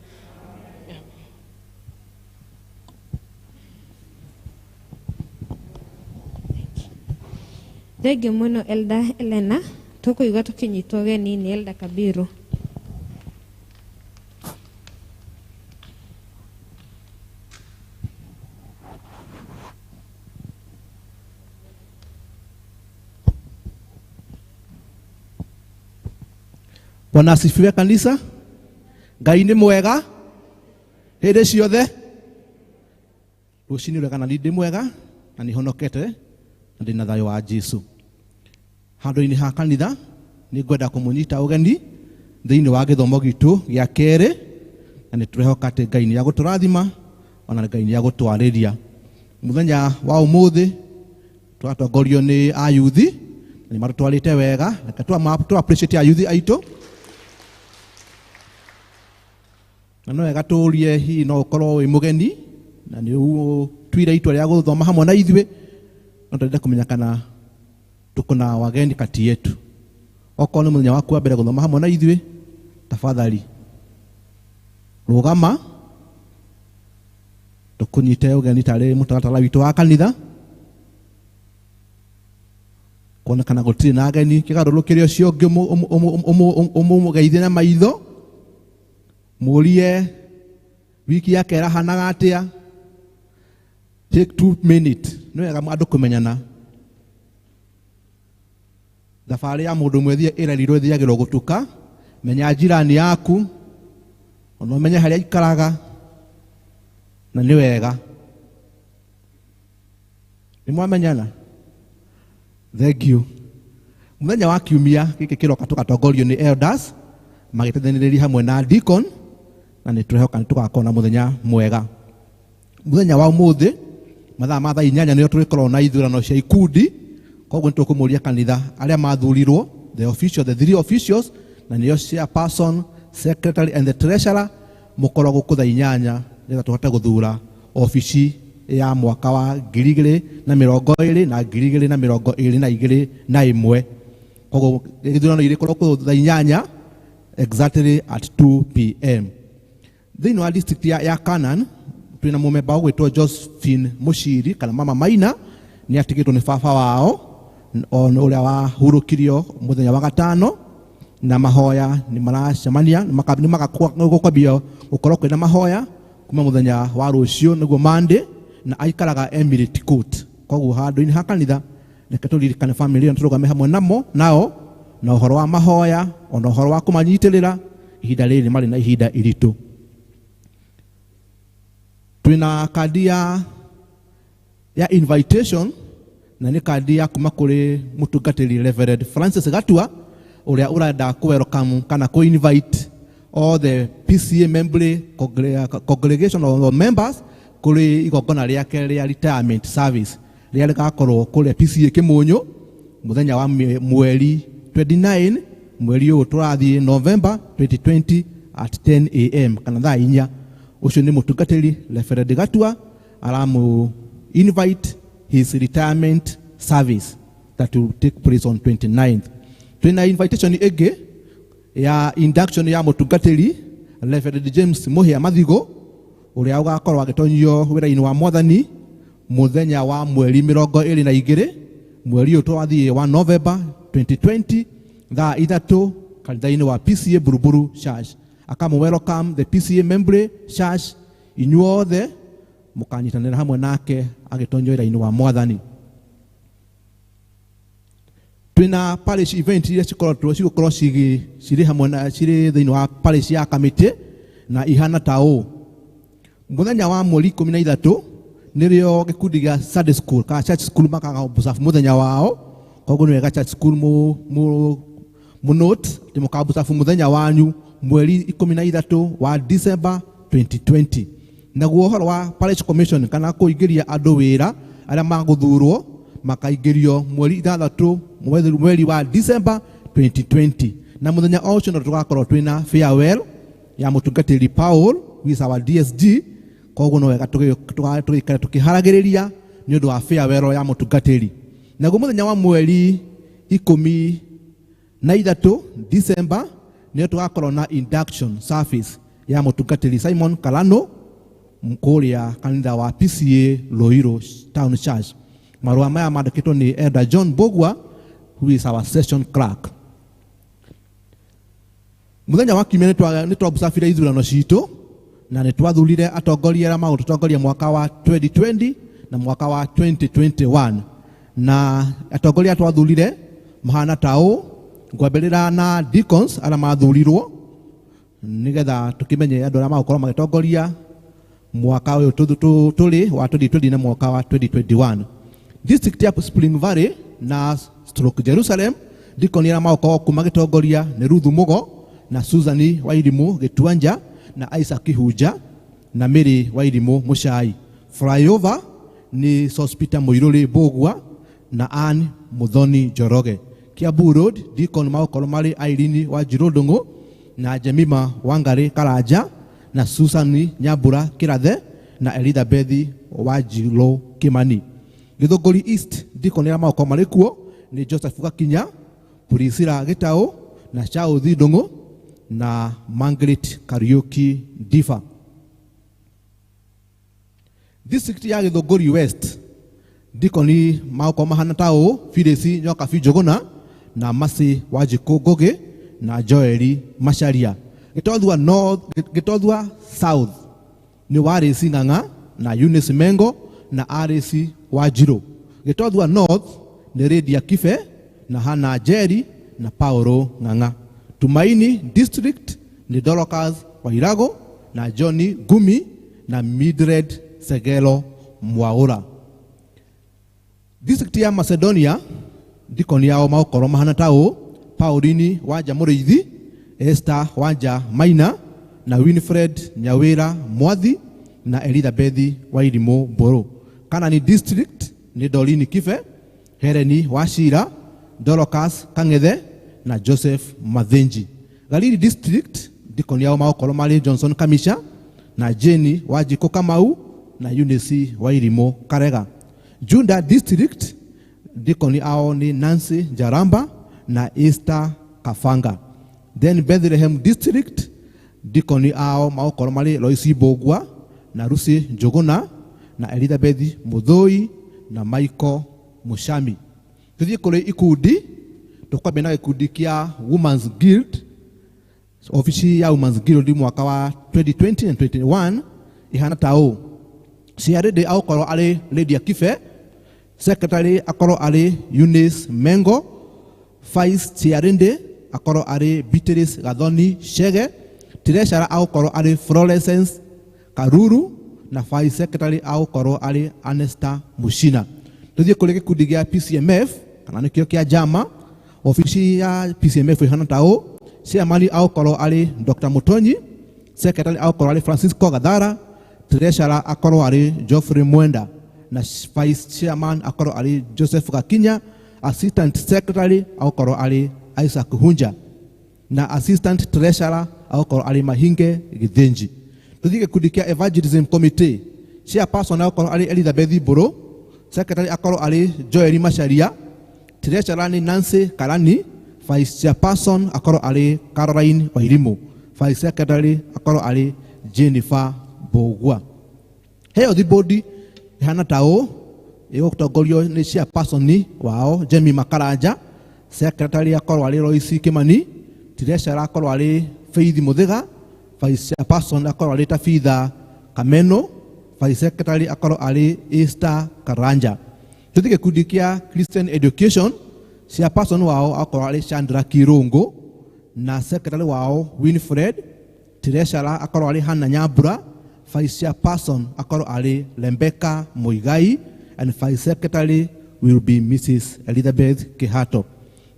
Thengiũ mũno Elder Elena, tũkũigua tũkĩnyitwo ũgeni nĩ Elder Kabiru. Bwana asifiwe kanisa. Ngai nĩ mwega hĩndĩ ciothe. Rũcinĩ rwega na ndĩ mwega na nĩ honokete na ndĩ na thayũ wa Jesu. Handũ-inĩ ha kanitha nĩ ngwenda kũmũnyita ũgeni thĩinĩ wa gĩthomo gitũ gĩa kerĩ, na nĩ tũrehoka atĩ Ngai nĩ agũtũrathima ona Ngai nĩ agũtwarĩria. Mũthenya wa ũmũthĩ tũratongorio nĩ ayuthi na nĩ matũtwarĩte wega. Reke tũ appreciate ayuthi aitũ. Na no wega tũrie hihi no ũkorwo wĩ mũgeni na nĩ ũtuire itua rĩa gũthoma hamwe na ithuĩ, no twende kũmenya kana tuko na wageni kati yetu. Okorwo nĩ mũthenya waku wa mbere gũthoma hamwe na ithuĩ, tafadhali rũgama tũkũnyite ũgeni tarĩ mũtaratara witũ wa kanitha, kuonekana gũtirĩ na ageni. Kĩgarũrũkĩre ũcio ũngĩ ũmũgeithie na maitho, mũrie wiki yake ĩrahanaga atĩa. Take 2 minutes, nĩ wega andũ kũmenyana. Thabarĩ ya mũndũ ũmwe ĩrerirwo ĩthiagĩrwo gũtuka. Menya jirani yaku, ona ũmenye harĩa aikaraga, na nĩ wega. Nĩ mwamenyana? Thank you. Mũthenya wa kiumia gĩkĩ kĩroka tũgatongorio nĩ elders magĩteithanĩrĩria hamwe na deacon, na nĩ tũrehoka nĩ tũgakorwo na mũthenya mwega. Mũthenya wa ũmũthĩ mathaa ma thaa inyanya nĩo tũrĩkorwo na ithurano cia ikundi, koguo nĩ tũkũmũria kanitha arĩa mathurirwo, the official, the 3 officials, na nĩo chairperson, secretary and the treasurer, mũkorwo gũkũ thaa inyanya nĩgetha tũhote gũthura obici ya mwaka wa 2020 na 2021. Koguo ithurano irikorwo kuu thaa 8 exactly at 2 p.m. Thĩinĩ wa district ya Canaan twĩna mũmemba ũgwĩtwo Josephine Mushiri kana Mama Maina, nĩ atigĩtwo nĩ baba wao ũrĩa wahurũkirio mũthenya wa gatano, na mahoya nĩ maracemania, nĩ magakwambia gũkorwo kwĩna mahoya kuma mũthenya wa rũciũ nĩguo Monday, na aikaraga Emirate Court. Koguo handũ-inĩ ha kanitha reke tũririkane family ĩyo, tũrũgame hamwe namo nao na ũhoro wa mahoya ona ũhoro wa kũmanyitĩrĩra ihinda rĩrĩ marĩ na ihinda iritũ. Twĩna kandi ya invitation, na nĩ kandi ya kuma kũrĩ mũtungatĩri Reverend Francis Gatua ũrĩa ũrenda kũ welcome kana kũ invite all the PCA member congregation or members kũrĩ igongona rĩake rĩa retirement service rĩrĩa rĩgakorwo kũrĩa PCA Kĩmũnyũ mũthenya wa mweri 29 mweri ũyũ tũrathiĩ November 2020 at 10 a.m. kana thaa 4. Ũcio nĩ mũtungatĩri Reverend Gatua aramu invite his retirement service that will take place on 29th. Twĩna invitation ĩngĩ ya induction ya mũtungatĩri Reverend James Muhia Mathigo ũrĩa ũgakorwo agĩtonyio wĩra-inĩ wa mwathani mũthenya wa mweri 22 mweri ũyũ tũrathiĩ wa November 2020 thaa 3 kanitha-inĩ wa PCA Buruburu Church. Akamu welcome the PCA member church inyuothe mũkanyitanĩra hamwe nake agĩtonyio wĩra-inĩ wa mwathani. Twĩna parish event iria cigũkorwo cirĩ hamwe na cirĩ thĩinĩ wa parish ya kamĩtĩ na ihana ta ũũ. Mũthenya wa mweri 13 nĩrĩo gĩkundi gĩa Sunday school kana church school makaga observe mũthenya wao. Koguo nĩ wega church school mu note atĩ mũkaobserve mũthenya wanyu mweri 13 wa December 2020. Naguo ũhoro wa parish commission kana kũingĩria andũ wĩra arĩa magũthurwo makaingĩrio mweri 6 mweri wa December 2020. Na mũthenya o ũcio no tũgakorwo twĩna farewell ya mũtungatĩri Paul who is our DSG. Koguo no wega tũgĩikare tũkĩharagĩrĩria nĩ ũndũ wa farewell ya mũtungatĩri. Naguo mũthenya wa mweri 13 December nĩ tũgakorwo na induction service ya mũtungatĩri Simon Kalano kũrĩa kanitha wa PCA Ruiru Town Church. Marũa maya mandĩkĩtwo nĩ Elder John Bogwa who is our session clerk. Mũthenya wa kiumia nĩ twabusabire ithurano citũ na nĩ twathurire atongoria arĩa magũtũtongoria mwaka wa 2020 na mwaka wa 2021. Na atongoria twathurire mahana ta ũũ, ngwambĩrĩra na deacons arĩa mathurirwo nĩgetha tũkĩmenye andũ arĩa magũkorwo magĩtongoria mwaka ũyũ tũrĩ wa 2020 na mwaka wa 2021. District ya Spring Valley na stroke Jerusalem, deacon arĩa magũkorwo kuo magĩtongoria nĩ Ruth Mugo na Susan Wairimu Gĩtuanja na Isaac Kihunja na Mary Wairimu Muchai. Flyover ni Sospeter Muiruri Mbugua na Ann Muthoni Njoroge. Kiambu Road deacon magũkorwo marĩ Irene Wanjiru Ndung'u na Jemima Wangari Karanja na Susan Nyambura Kirathe na Elizabeth Wanjiru Kimani. Githunguri East deacon arĩa magũkorwo marĩ kuo nĩ Joseph Gakinya, Priscilla Gitau na Chauthi Ndung'u na Margaret Kariuki Ndiba. District ya Githunguri West deacon magũkorwo mahana ta ũũ, Phyllis Nyokabi Njuguna na Mercy Wanjikũ Ngugi na Joeli Macharia. Gĩtothua North, Gĩtothua South nĩ Warĩci Ng'ang'a na Eunice Mengo na Alice Wanjiru. Gĩtothua North nĩ Lydia Kibe na Hannah Njeri na Paulo Ng'ang'a. Tumaini District ni Dorcas Wairago na Johnny Gumi na Mildred Segelo Mwaura. District ya Macedonia deacon yao magũkorwo mahana ta ũũ, Pauline Wanja Mũrĩithi, Esther Wanja Maina na Winfred Nyawira Mwathi na Elizabeth Wairimu Mburu. Kanani District ni Doreen Kibe, Helen Wachira, Dorcas Kang'ethe na Joseph Mathinji. Galili District deacon yao magũkorwo marĩ Johnson Kamisha na Jenny Wanjikũ Kamau na Eunice Wairimu Karega. Junda District dikoni ao ni Nancy Jaramba na Esther Kafanga. Then Bethlehem District dikoni ao magokorwo marĩ Loisi Mbũgua na Lucy Njũgũna na Elizabeth Muthoi na Michael Mushami. Tuthiĩ kũrĩ ikundi, tũkwambia na gĩkundi kĩa Women's Guild. Ofici ya Women's Guild mwaka wa 2020 and 21 ihana ta ũũ. Ciarĩndĩ agũkorwo arĩ Lydia Kibe, secretary akorwo arĩ Eunice Mengo, vice Ciarĩndĩ akorwo arĩ Beatrice Gathoni Chege, treasurer agũkorwo arĩ Florence Karuru na vice secretary agũkorwo arĩ Anesta Mushina. Tuthiĩ kũrĩ gĩkundi gĩa PCMF kana nĩkĩo kĩa Jama. Ofici ya PCMF ihana ta ũũ. Chairman agũkorwo arĩ Dr. Mutonyi, secretary agũkorwo arĩ Francisco Gathara, treasurer akorwo arĩ Geoffrey Mwenda na vice chairman akorwo arĩ Joseph Gakinya, assistant secretary agũkorwo arĩ Isaac Hunja na assistant treasurer agũkorwo arĩ Mahinge Githinji. Tuthiĩ gĩkundi kĩa Evangelism Committee. Chairperson agũkorwo arĩ Elizabeth Mbũrũ, secretary akorwo arĩ Joel Macharia, treasurer nĩ Nancy Karani, vice chairperson akorwo arĩ Caroline Wairimu, vice secretary akorwo arĩ Jennifer Mbũgua. Health Board ihana ta ũũ, ĩgũtongorio nĩ chairperson wao Jemmy Makaranja, secretary akorwo arĩ Lois Kimani, treasurer akorwo arĩ Faith Muthiga, vice chairperson akorwo arĩ Tabitha Kameno, vice secretary akorwo arĩ Esther Karanja. Tuthiĩ gĩkundi kĩa Christian Education, chairperson wao akorwo arĩ Chandra Kirungu na secretary wao Winfred, treasurer akorwo arĩ Hannah Nyambura, vice chairperson akorwo arĩ Rebecca Muigai and vice secretary will be Mrs. Elizabeth Kihato.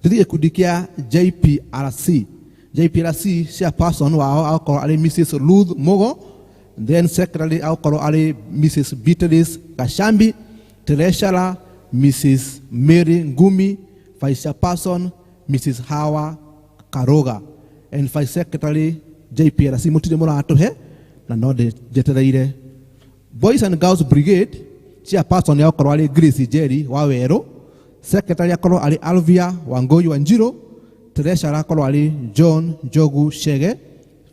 Tuthiĩ gĩkundi kĩa JPRC. JPRC chairperson wao akorwo arĩ Mrs. Ruth Mugo, then secretary akorwo arĩ Mrs. Beatrice Kashambi, treasurer Mrs. Mary Ngumi, vice chairperson Mrs. Hawa Karoga and vice secretary JPRC mũtirĩ mũratũhe na no njetereire. Boys and Girls Brigade chairperson akorwo arĩ Grace Njeri wa Werũ, secretary akorwo arĩ Alvia Wangũi Wanjiru, treasurer akorwo arĩ John Njogu Chege,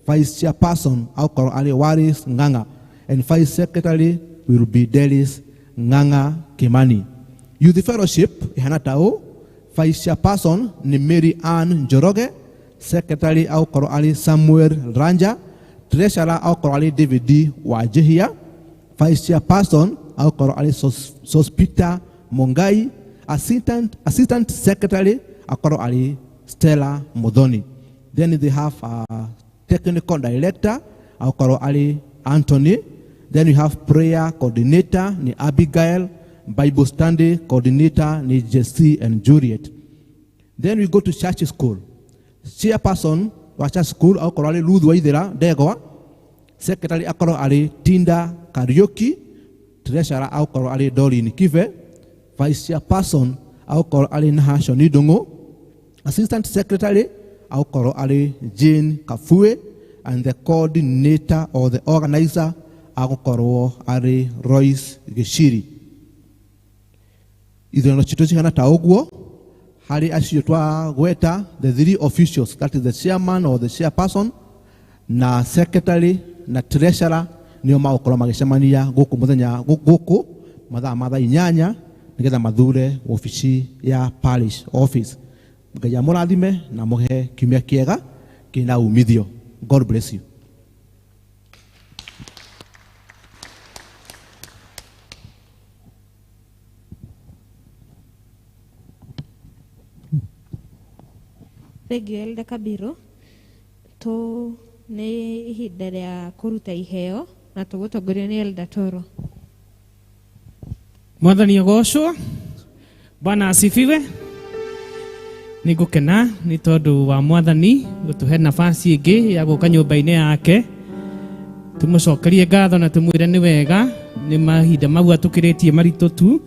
vice chairperson akorwo arĩ Waris Ng'ang'a and vice secretary will be Delis Ng'ang'a Kimani. Youth Fellowship ihana ta ũũ, vice chairperson ni Mary Ann Njoroge, secretary akorwo arĩ Samuel Ranja, treasurer akorwo arĩ David Wajihia, vice chairperson akorwo arĩ Sospita Mongai, assistant secretary akorwo arĩ Stella Muthoni. Then they have a technical director akorwo arĩ Anthony. Then we have prayer coordinator ni Abigail, Bible study coordinator ni Jesse and Juliet. Then we go to church school. Chairperson wa church school akorwo arĩ Ruth Waithera Ndegwa, secretary akorwo arĩ Tinda Kariuki, treasurer akorwo arĩ Doreen Kibe, vice chairperson akorwo arĩ Nahashon Ndung'u, assistant secretary akorwo arĩ Jane Kafue, and the coordinator or the organizer agũkorwo arĩ Royce Gĩciri. Ithurano citũ cihana ta ũguo. Harĩ acio twagweta the three officials, that is the chairman or the chairperson na secretary na treasurer, nĩo magũkorwo magĩcemania gũkũ mũthenya gũkũ mathaa ma thaa 8 nĩgetha mathure obici ya parish office. Ngai amũrathime na mũhe kiumia kĩega kĩna umithio. God bless you. Thank you Elder Kabiru. Tu nĩ ihinda rĩa kũruta iheo na tũgũtongorio nĩ Elder Toro. Mwathani agocwo. Bwana asifiwe. Nĩngũkena nĩ tondũ wa Mwathani gũtũhe nafasi ĩngĩ ya gũka nyũmba-inĩ yake. Tũmũcokerie ngatho na tũmwĩre nĩ wega nĩ mahinda mau atũkĩrĩtie maritũ tu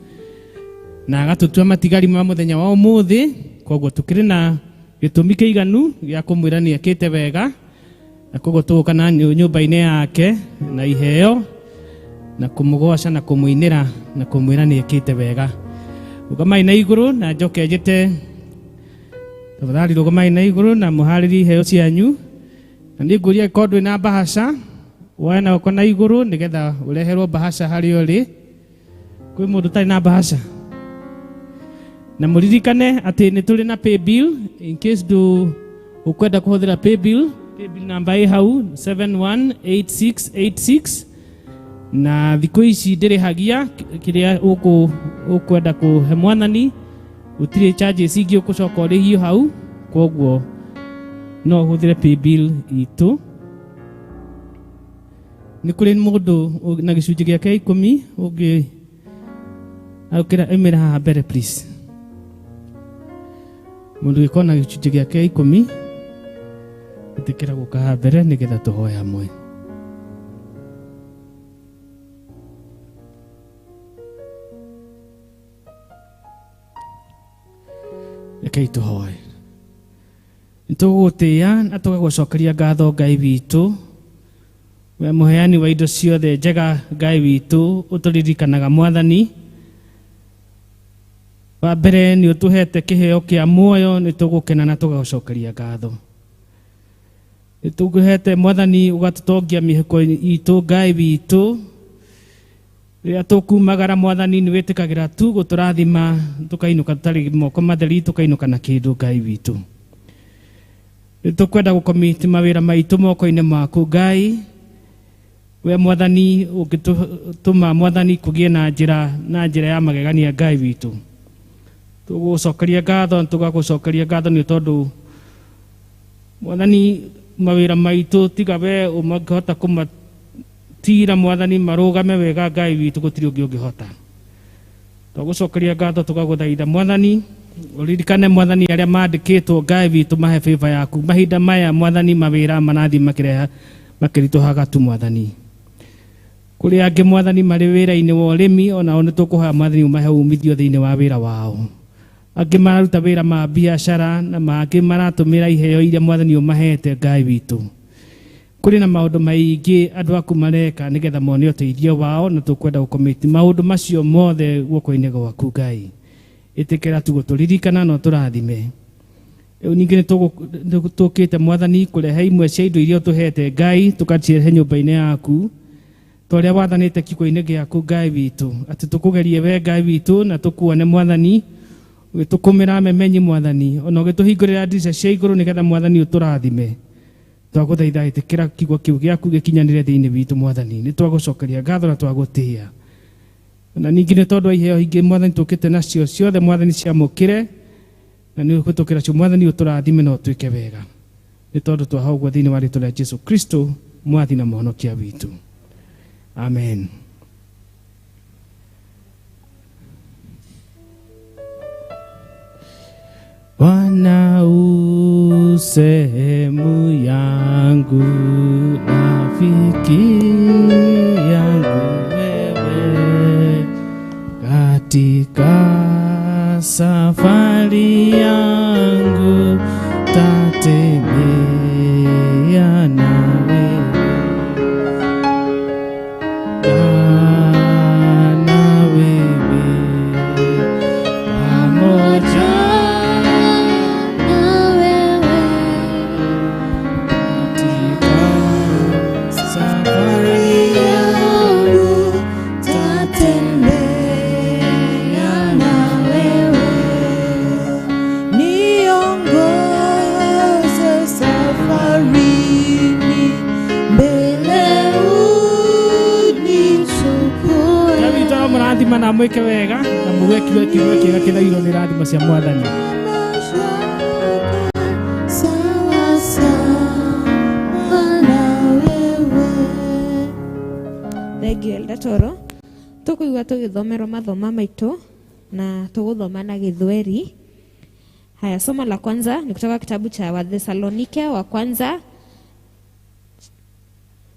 na agatũtua matigari ma mũthenya wa ũmũthĩ. Koguo tũkĩrĩ na gĩtũmi kĩiganu gĩa kũmwĩra nĩ ekĩte wega, na koguo tũgũka na nyũmba-inĩ yake na iheo. na kũmũgoca na kũmũinĩra na kũmwĩra nĩ ĩkĩte wega. Rũgamai na igũrũ na njoke njĩte tafadhali, rũgamai na igũrũ na mũharĩrie iheo cianyu, na nĩ ngũria angĩkorwo ndwĩ na mbahaca woe na guoko na igũrũ nĩgetha ũreherwo mbahaca harĩa ũrĩ. Kwĩ mũndũ ũtarĩ na mbahaca? Na mũririkane atĩ nĩ tũrĩ na paybill in case ndũ ũkwenda kũhũthĩra paybill, paybill namba ĩ hau 718686, na thikũ ici ndĩrĩhagia kĩrĩa ũkwenda kũhe mwathani, gũtirĩ charges ingĩ ũgũcoka ũrĩhio hau, koguo no ũhũthĩre paybill itũ. Nĩ kũrĩ mũndũ na gĩcunjĩ gĩake 10 ũngĩ aũkĩra ĩmĩra haha mbere please. Mũndũ ũngĩkorwo na gĩcunjĩ gĩake 10 ĩtĩkĩra gũka haha mbere nĩgetha tũhoe hamwe. Rekei tũhoe. Nĩtũgũgũtĩĩa na tũgagũcokeria ngatho Ngai witũ, we mũheani wa indo ciothe njega. Ngai witũ, ũtũririkanaga mwathani. Wa mbere nĩ ũtũhete kĩheo kĩa muoyo, nĩ tũgũkena na tũgagũcokeria ngatho. Nĩ tũkũhete mwathani ũgatũtongia mĩhuko itũ Ngai witũ. Rĩrĩa tũkumagara mwathani nĩ wĩtĩkagĩra tu gũtũrathima, tũkainũka tũtarĩ moko matheri, tũkainũka na kĩndũ Ngai witũ. Nĩ tũkwenda gũkomiti mawĩra maitũ moko-inĩ maku Ngai. We mwathani ũngĩtũma mwathani kũgĩe na njĩra na njĩra ya magegania Ngai witũ. Tũgũcokeria ngatho, tũgagũcokeria ngatho nĩ tondũ mwathani mawĩra maitũ tiga we ũmangĩhota kũmatira mwathani marũgame wega Ngai witũ, gũtirĩ ũngĩ ũngĩhota. Twagũcokeria ngatho, tũgagũthaitha mwathani ũririkane mwathani arĩa mandĩkĩtwo Ngai witũ, mahe favor yaku mahinda maya mwathani, mawĩra marathiĩ makĩreha makĩritũhaga tu mwathani. Kũrĩ angĩ mwathani marĩ wĩra-inĩ wa ũrĩmi, onao nĩ tũkũhoya mwathani ũmahe umithio thĩinĩ wa wĩra wao. Angĩ mararuta wĩra ma biacara na mangĩ maratũmĩra iheo iria mwathani ũmahete Ngai witũ. Kũrĩ na maũndũ maingĩ andũ aku mareka nĩgetha mone ũteithio wao, na tũkwenda gũkomiti maũndũ macio mothe guoko-inĩ gwaku Ngai. Ĩtĩkĩra tu gũtũririkana na ũtũrathime. Rĩu ningĩ nĩ tũkĩte mwathani kũrehe imwe cia indo iria ũtũhete Ngai, tũkacirehe nyũmba-inĩ yaku ta ũrĩa wathanĩte kiugo-inĩ gĩaku Ngai witũ, atĩ tũkũgerie we Ngai witũ na tũkuone mwathani ũgĩtũkũmĩra memenyi mwathani, ona ũgĩtũhingũrĩra ndirica cia igũrũ nĩgetha mwathani ũtũrathime. Twagũthaitha ĩtĩkĩra kiugo kĩu gĩaku gĩkinyanĩre thĩinĩ witũ mwathani. Nĩ twagũcokeria ngatho na twagũtĩĩa. Na ningĩ nĩ tondũ wa iheo ingĩ mwathani tũkĩte nacio ciothe mwathani ciamũkĩre, na nĩ ũkũhĩtũkĩra cio mwathani ũtũrathime na ũtwĩke wega. Nĩ tondũ twahoya ũguo thĩinĩ wa rĩtwa rĩa Jesu Kristo mwathi na mũhonokia witũ. Amen. Bwana u sehemu yangu, rafiki yangu wewe, katika safari yangu tatembea na wewe, na wewe pamoja na wewe, katika safari yangu tatembea na wewe, niongoze safarini, mbele unichukue. Ngai witũ amũrathima na amwĩke wega na muge kiugo kiugo kĩega kĩthairwo nĩ irathimo cia mwathani. Sawa sawa na wewe. Thank you Elder Toro. Tukuigua tugithomerwo mathoma maitu na tuguthoma na Gĩthweri. Haya, somo la kwanza ni kutoka kitabu cha Wathesalonike wa kwanza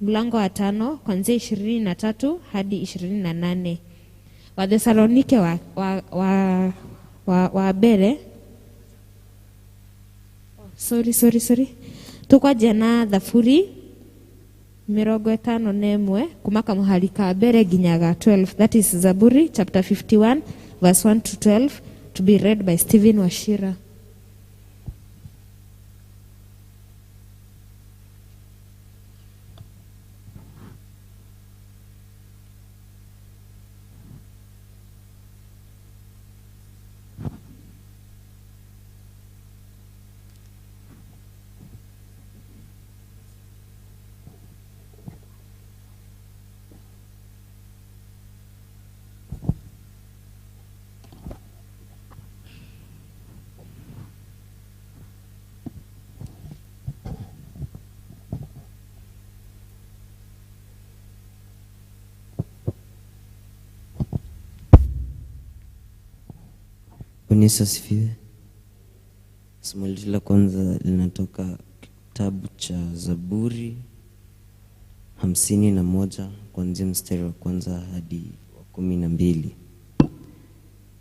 mlango wa 5 kuanzia 23 hadi 28. Wathesalonike wa mbere. Sorry, sorry, sorry. Tukwanjia na Thaburi 51 kuma kamuhari ka mbere nginya ga 12. That is Zaburi chapter 51 verse 1 to 12, to be read by Stephen Wachira. Bwana Yesu asifiwe. Somo letu la kwanza linatoka kitabu cha Zaburi 51 kuanzia mstari wa kwanza hadi wa 12.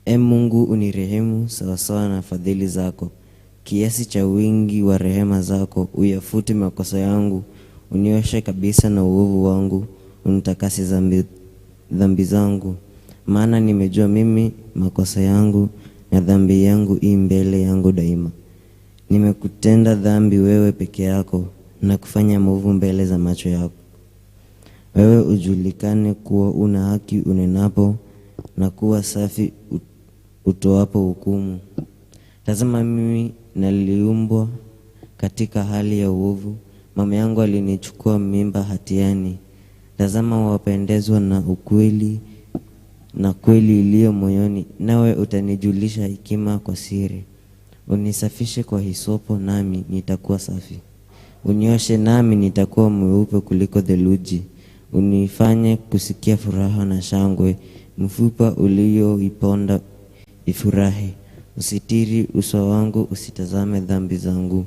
E Mungu, unirehemu sawasawa na fadhili zako, kiasi cha wingi wa rehema zako uyafute makosa yangu, unioshe kabisa na uovu wangu, unitakase dhambi zangu. Maana nimejua mimi makosa yangu, na dhambi yangu i mbele yangu daima. Nimekutenda dhambi wewe peke yako, na kufanya maovu mbele za macho yako. Wewe ujulikane kuwa una haki unenapo, na kuwa safi utoapo hukumu. Tazama, mimi naliumbwa katika hali ya uovu, mama yangu alinichukua mimba hatiani. Tazama, wapendezwa na ukweli na kweli iliyo moyoni, nawe utanijulisha hekima kwa siri. Unisafishe kwa hisopo, nami nitakuwa safi. Unioshe, nami nitakuwa mweupe kuliko theluji. Unifanye kusikia furaha na shangwe, mfupa ulioiponda ifurahi. Usitiri uso wangu, usitazame dhambi zangu,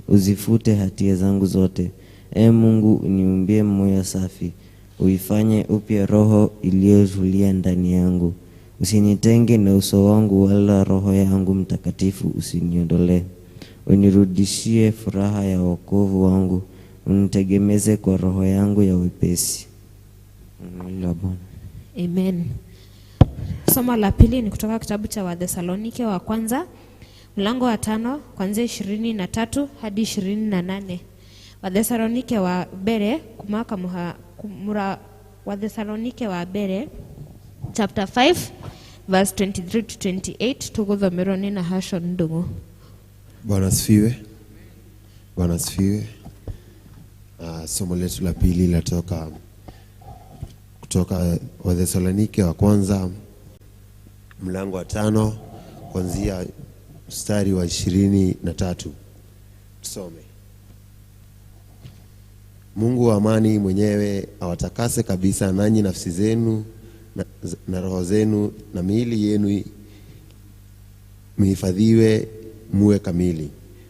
uzifute hatia zangu zote. E Mungu, uniumbie moyo safi, uifanye upya roho iliyotulia ndani yangu. Usinitenge na uso wangu, wala roho yangu mtakatifu usiniondolee. Unirudishie furaha ya wokovu wangu, unitegemeze kwa roho yangu ya wepesi. Neno la Bwana. Amen. Somo la pili ni kutoka kitabu cha Wathesalonike wa kwanza mlango wa 5 kuanzia 23 hadi 28. Wathesalonike wa mbere kumaka kumura Wathesalonike wa mbere chapter 5 verse 23 to 28 tuguthomerwo ni Nahashon Ndung'u. Bwana asifiwe. Bwana asifiwe. Somo letu la pili latoka kutoka Wathesalonike wa kwanza mlango wa 5 kuanzia mstari wa 23. Tusome. Mungu wa amani mwenyewe awatakase kabisa nanyi nafsi zenu na roho zenu na miili yenu mhifadhiwe muwe kamili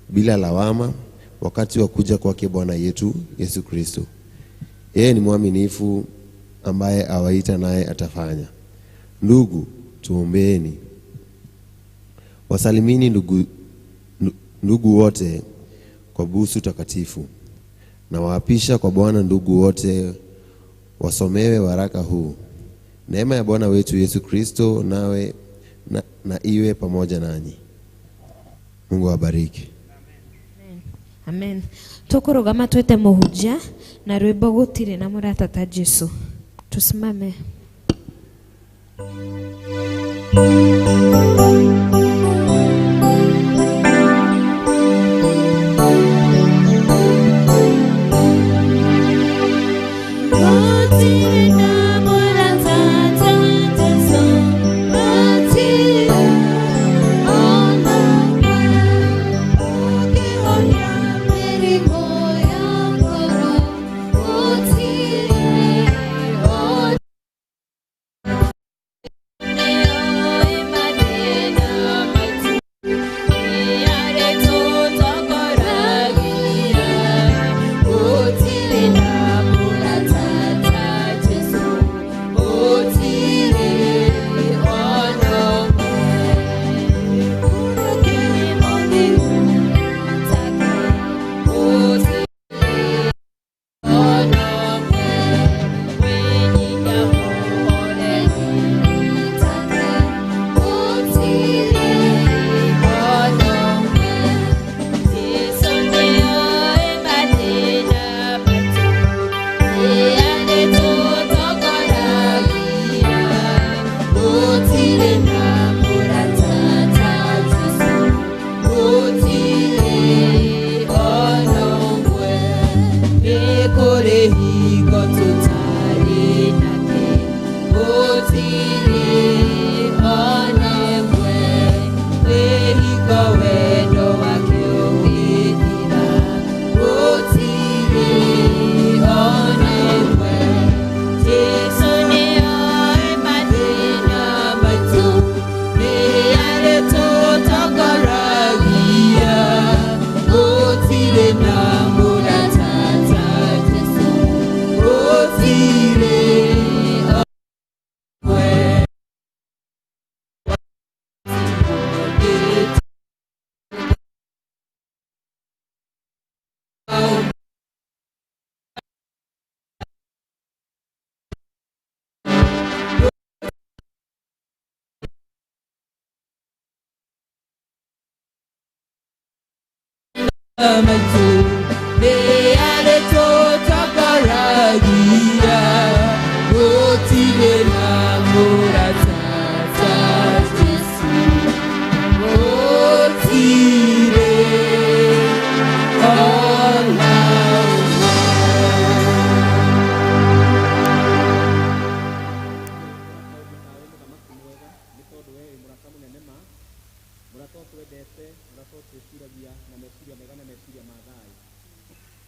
bila lawama wakati wa kuja kwake Bwana yetu Yesu Kristo. Yeye ni mwaminifu ambaye awaita naye atafanya. Ndugu, tuombeeni. Wasalimini ndugu wote kwa busu takatifu. Na waapisha kwa Bwana ndugu wote wasomewe waraka huu. Neema ya Bwana wetu Yesu Kristo nawe na iwe pamoja nanyi. Mungu awabariki. Amen. Amen. Tukurugama twete muhunjia na rwimbo gutire na murata ta Jesu. Tusimame. Oh, Maitũ nĩ arĩ tũtongoragia gũtirĩ na mũrata ta Jesũ gũtirĩ ona nĩ tondũ we wĩ mũrata mũnene ma mũrata ũtwendete mũrata ũtwĩciragia na meciria mega na meciria ma thayũ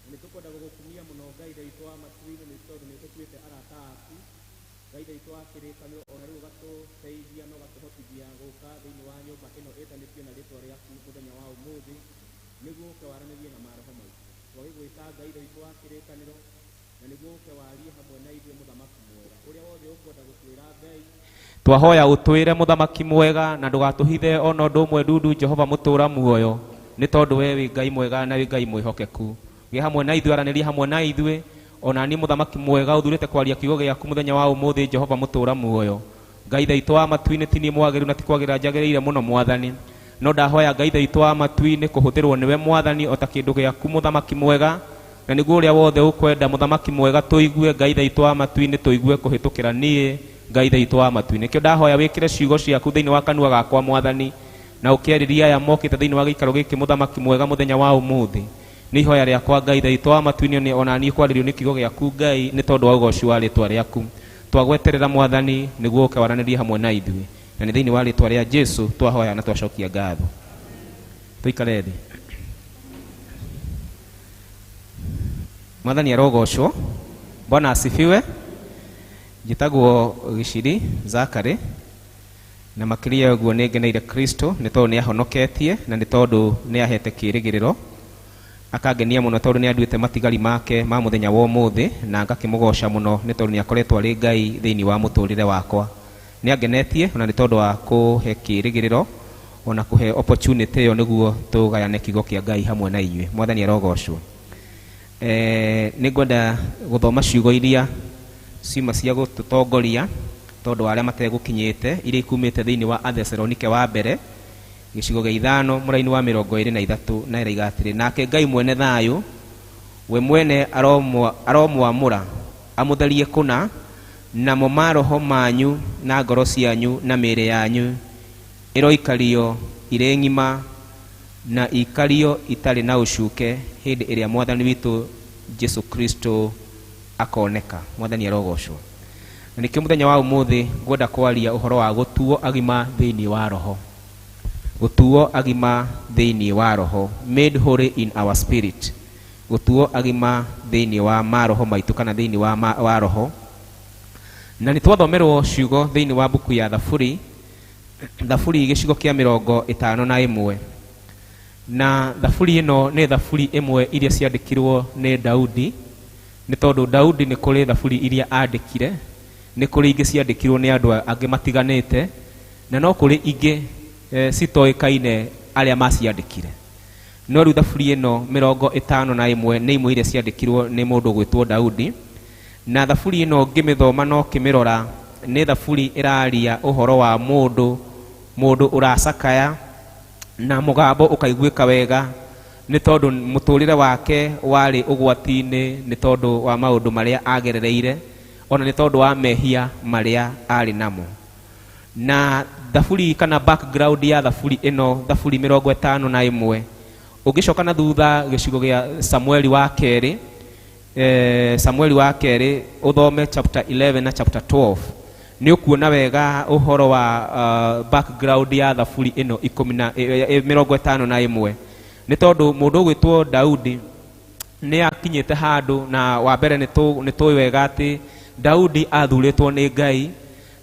na nĩ tũkwenda gũgũkumia mũno Ngai ithe witũ wa matu-inĩ nĩ tondũ nĩ ũtũtuĩte arata aku Ngai ithe witũ wa kĩrĩkanĩro ona rĩu ũgatũteithia na ũgatũhotithia gũka thĩinĩ wa nyũmba ĩno ĩtanĩtio na rĩtwa rĩaku mũthenya wa ũmũthĩ nĩguo ũke waranĩrie na maroho maitũ twagĩgwĩta Ngai ithe witũ wa kĩrĩkanĩro na nĩguo ũke warie hamwe na ithuĩ mũthamaki mwega ũrĩa wothe ũkwenda gũtwĩra Ngai Twahoya ũtwĩre mũthamaki mwega na ndũgatũhithe ona ũndũ ũmwe ndundu Jehova mũtũra muoyo nĩ tondũ we wĩ Ngai mwega na wĩ Ngai mwĩhokeku. Gĩa hamwe na ithuĩ, aranĩria hamwe na ithuĩ ona niĩ mũthamaki mwega ũthurĩte kwaria kiugo gĩaku mũthenya wa ũmũthĩ Jehova mũtũra muoyo. Ngai ithe witũ wa matu-inĩ ti niĩ mwagĩrĩru na ti kwagĩrĩra njagĩrĩire mũno mwathani no ndahoya Ngai ithe witũ wa matu-inĩ kũhũthĩrwo nĩwe mwathani o ta kĩndũ gĩaku mũthamaki mwega na nĩguo ũrĩa wothe ũkwenda mũthamaki mwega tũigue Ngai ithe witũ wa matu-inĩ tũigue kũhĩtũkĩra niĩ Ngai ithe witũ wa matu-inĩ. Nĩkĩo ndahoya wĩkĩre ciugo ciaku thĩinĩ wa kanua gakwa mwathani na ũkĩarĩria aya mokĩte thĩinĩ wa gĩikaro gĩkĩ mũthamaki mwega mũthenya wa ũmũthĩ. Nĩ ihoya rĩakwa Ngai ithe witũ wa matu-inĩ ona niĩ kwarĩrio nĩ kiugo gĩaku Ngai nĩ tondũ wa ũgoci wa rĩtwa rĩaku. Twagweterera mwathani nĩguo ũke waranĩrie hamwe na ithuĩ na nĩ thĩinĩ wa rĩtwa rĩa Jesu twahoya na twacokia ngatho. Tũikare thĩ. Mwathani arogocwo. Bwana asifiwe. Njĩtagwo Gĩciri Zakary na makĩria ya ũguo nĩ ngeneire Kristo nĩ tondũ nĩ ahonoketie na nĩ tondũ nĩ ahete kĩĩrĩgĩrĩro akangenia mũno tondũ nĩ anduĩte matigari make ma mũthenya wa ũmũthĩ na ngakĩmũgoca mũno nĩ tondũ nĩ akoretwo arĩ Ngai thĩinĩ wa mũtũrĩre wakwa. Nĩ angenetie ona nĩ tondũ wa kũhe kĩĩrĩgĩrĩro ona kũhe opportunity ĩyo nĩguo tũgayane kiugo kĩa Ngai hamwe na inyuĩ. Mwathani arogocwo. Nĩ ngwenda gũthoma ciugo iria ciuma cia gũtũtongoria tondũ wa arĩa mategũkinyĩte iria ikumĩte thĩinĩ wa Athesalonike wa mbere gĩcigo gĩa ithano mũraini wa mĩrongo ĩrĩ na ithatũ na ĩraiga atĩrĩ nake Ngai mwene thayũ we mwene aromwamũra amũtherie kũna namo maroho manyu na ngoro cianyu na mĩĩrĩ yanyu ĩroikario irĩ ng'ima na ikario itarĩ na ũcuke hĩndĩ ĩrĩa mwathani witũ Jesu Kristo akoneka. Mwathani arogocwo. Na nĩkĩo mũthenya wa ũmũthĩ ngwenda kwaria ũhoro wa gũtuo agima thĩinĩ wa roho. Gũtuo agima thĩinĩ wa roho, made holy in our spirit. Gũtuo agima thĩinĩ wa maroho maitũ kana thĩinĩ wa roho. Na nĩ twathomerwo ciugo thĩinĩ wa mbuku ya Thaburi, Thaburi gĩcigo kĩa mĩrongo ĩtano na ĩmwe. Na Thaburi ĩno nĩ Thaburi ĩmwe iria ciandĩkirwo nĩ Daudi, nĩ tondũ Daudi nĩ kũrĩ Thaburi iria andĩkire, nĩ kũrĩ ingĩ ciandĩkirwo nĩ andũ angĩ matiganĩte, na no kũrĩ ingĩ citoĩkaine arĩa maciandĩkire. No rĩu Thaburi ĩno mĩrongo ĩtano na ĩmwe nĩ imwe iria ciandĩkirwo nĩ mũndũ ũgwĩtwo Daudi. Na Thaburi ĩno ngĩmĩthoma no kĩmĩrora nĩ Thaburi ĩraria ũhoro wa mũndũ ũracakaya na mũgambo ũkaiguĩka wega nĩ tondũ mũtũrĩre wake warĩ ũgwati-inĩ nĩ tondũ wa maũndũ marĩa agerereire ona nĩ tondũ wa mehia marĩa arĩ namo. Na Thaburi kana background ya Thaburi ĩno, Thaburi mĩrongo ĩtano na ĩmwe, ũngĩcoka na thutha gĩcigo gĩa Samueli wa kerĩ, Samueli wa kerĩ ũthome chapter 11 na chapter 12, Nĩ ũkuona wega ũhoro wa background ya thaburi ĩno 51. Nĩ tondũ mũndũ ũgwĩtwo Daudi nĩ akinyĩte handũ, na wa mbere nĩ tũĩ wega atĩ Daudi athurĩtwo nĩ Ngai,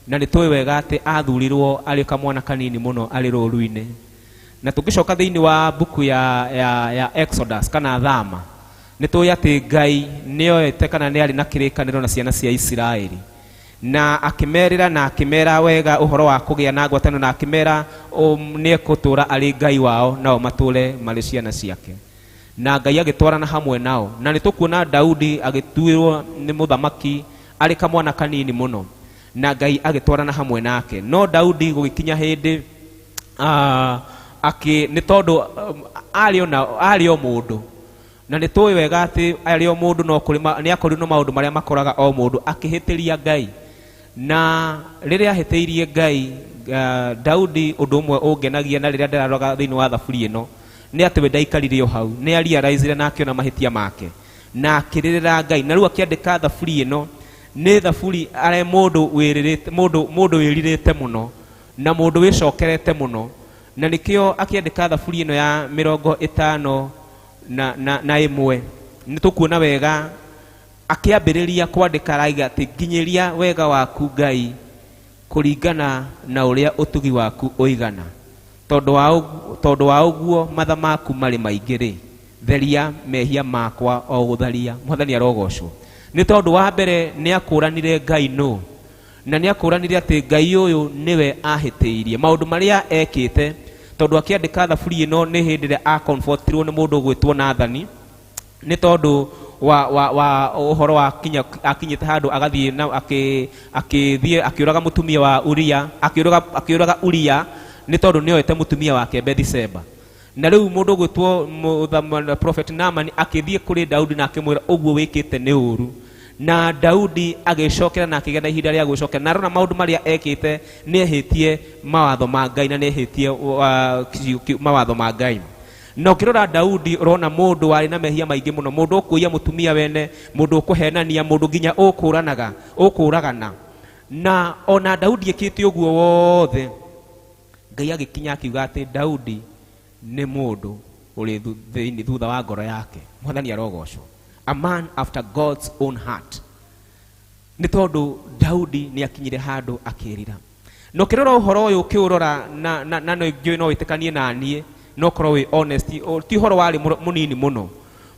na nĩ tũĩ wega atĩ athurirwo arĩ kamwana kanini mũno arĩ rũru-inĩ. Na tũngĩcoka thĩinĩ wa mbuku ya Exodus kana Thama, nĩ tũĩ atĩ Ngai nĩoete kana nĩ arĩ na kĩrĩkanĩro na ciana cia Isiraeli, na akĩmerĩra na akĩmera wega ũhoro wa kũgĩa na ngwatanĩro, na akĩmera nĩ ekũtũũra arĩ Ngai wao nao matũũre marĩ ciana ciake. Na Ngai agĩtwarana hamwe nao. Na nĩ tũkuona Daudi agĩtuĩrwo nĩ mũthamaki arĩ kamwana kanini mũno, na Ngai agĩtwarana hamwe nake. No Daudi gũgĩkinya hĩndĩ nĩ tondũ arĩ o mũndũ, na nĩ tũĩ wega atĩ arĩ o mũndũ no kũrĩ nĩ akorirwo na maũndũ marĩa makoraga o mũndũ, akĩhĩtĩria Ngai. Na rĩrĩa ahĩtĩirie Ngai, Daudi ũndũ ũmwe ũngenagia na rĩrĩa ndĩraroga thĩinĩ wa thaburi ĩno nĩ atĩ we ndaikarire o hau, nĩ arealize na akĩona mahĩtia make na akĩrĩrĩra Ngai. Na rĩu akĩandĩka thaburi ĩno, nĩ thaburi arĩ mũndũ wĩrirĩte, mũndũ wĩrirĩte mũno na mũndũ wĩcokerete mũno, na nĩkĩo akĩandĩka thaburi ĩno ya 51. Nĩ tũkuona wega akĩambĩrĩria kwandĩka araiga atĩ nginyĩria wega waku Ngai kũringana na ũrĩa ũtugi waku ũigana, tondũ wa ũguo matha maku marĩ maingĩ rĩ, theria mehia makwa o gũtharia. Mwathani arogocwo. Nĩ tondũ wa mbere nĩ akũranire Ngai nũ, na nĩ akũranire atĩ Ngai ũyũ nĩwe ahĩtĩirie maũndũ marĩa ekĩte, tondũ akĩandĩka thaburi ĩno nĩ hĩndĩ ĩrĩa akomfortirwo nĩ mũndũ ũgwĩtwo Nathani, nĩ tondũ wa ũhoro wa akinyĩte handũ agathiĩ na akĩthiĩ akĩũraga mũtumia wa Uria, akĩũraga Uria nĩ tondũ nĩoete mũtumia wake Bethsheba. Na rĩu mũndũ ũgwĩtwo Prophet Naaman akĩthiĩ kũrĩ Daudi na akĩmwĩra ũguo wĩkĩte nĩ ũru. Na Daudi agĩcokera na akĩgĩa na ihinda rĩa gwĩcokera, na arona maũndũ marĩa ekĩte nĩ ehĩtie mawatho ma Ngai na nĩ ehĩtie mawatho ma Ngai. Na ũkĩrora Daudi ũrona mũndũ warĩ na mehia maingĩ mũno, mũndũ ũkũiya mũtumia wene, mũndũ ũkũhenania, mũndũ nginya ũkũragana. Na ona Daudi ekĩte ũguo wothe, Ngai agĩkinya akiuga atĩ Daudi nĩ mũndũ ũrĩ thĩinĩ thutha wa ngoro yake. Mwathani arogocwo. A man after God's own heart. Nĩ tondũ Daudi nĩ akinyire handũ akĩrira. Na ũkĩrora ũhoro ũyũ ũkĩũrora na no njũĩ no wĩtĩkanie na niĩ, no ũkorwo wĩ honest, ti ũhoro warĩ mũnini mũno.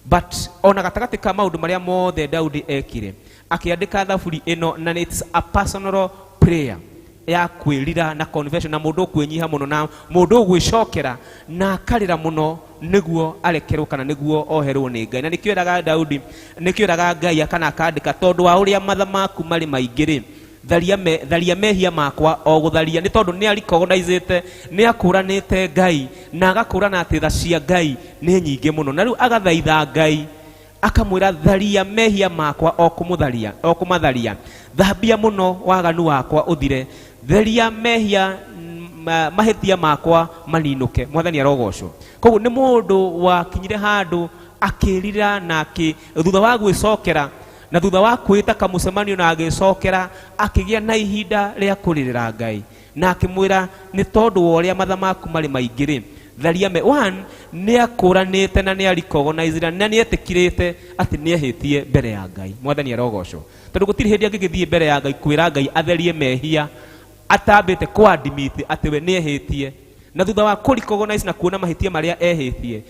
But ona gatagatĩ ka maũndũ marĩa mothe Daudi ekire, akĩandĩka thaburi ĩno, na it's a personal prayer ya kwĩrira na confession, na mũndũ ũkwĩnyiha mũno na mũndũ ũgwĩcokera na akarĩra mũno nĩguo arekerwo kana nĩguo oherwo nĩ Ngai. Na nĩkĩo eraga Daudi, nĩkĩo eraga Ngai kana akandĩka, tondũ wa ũrĩa matha maku marĩ maingĩ rĩ, tharia mehia makwa o gũtharia. Nĩ tondũ nĩ arecognizĩte, nĩ akũranĩte Ngai na agakũrana atĩ tha cia Ngai nĩ nyingĩ mũno. Na rĩu agathaitha Ngai akamwĩra tharia mehia makwa o kũmũtharia, o kũmatharia, thambia mũno waganu wakwa ũthire, theria mehia mahĩtia makwa maninũke. Mwathani arogocwo. Koguo nĩ mũndũ wakinyire handũ akĩrira na thutha wa gwĩcokera na thutha wa kwĩta kamũcemanio na agĩcokera, akĩgĩa na ihinda rĩa kũrĩrĩra Ngai na akĩmwĩra nĩ tondũ wa ũrĩa matha maku marĩ maingĩ rĩ, tharia me one nĩ akũranĩte na nĩ arecognize na nĩ etĩkirĩte atĩ nĩ ehĩtie mbere ya Ngai. Mwathani arogocwo. Tondũ gũtirĩ hĩndĩ angĩgĩthiĩ mbere ya Ngai kwĩra Ngai atherie mehia atambĩte kũ-admit atĩ we nĩ ehĩtie. Na thutha wa kũ-recognize na kuona mahĩtia marĩa ehĩtie,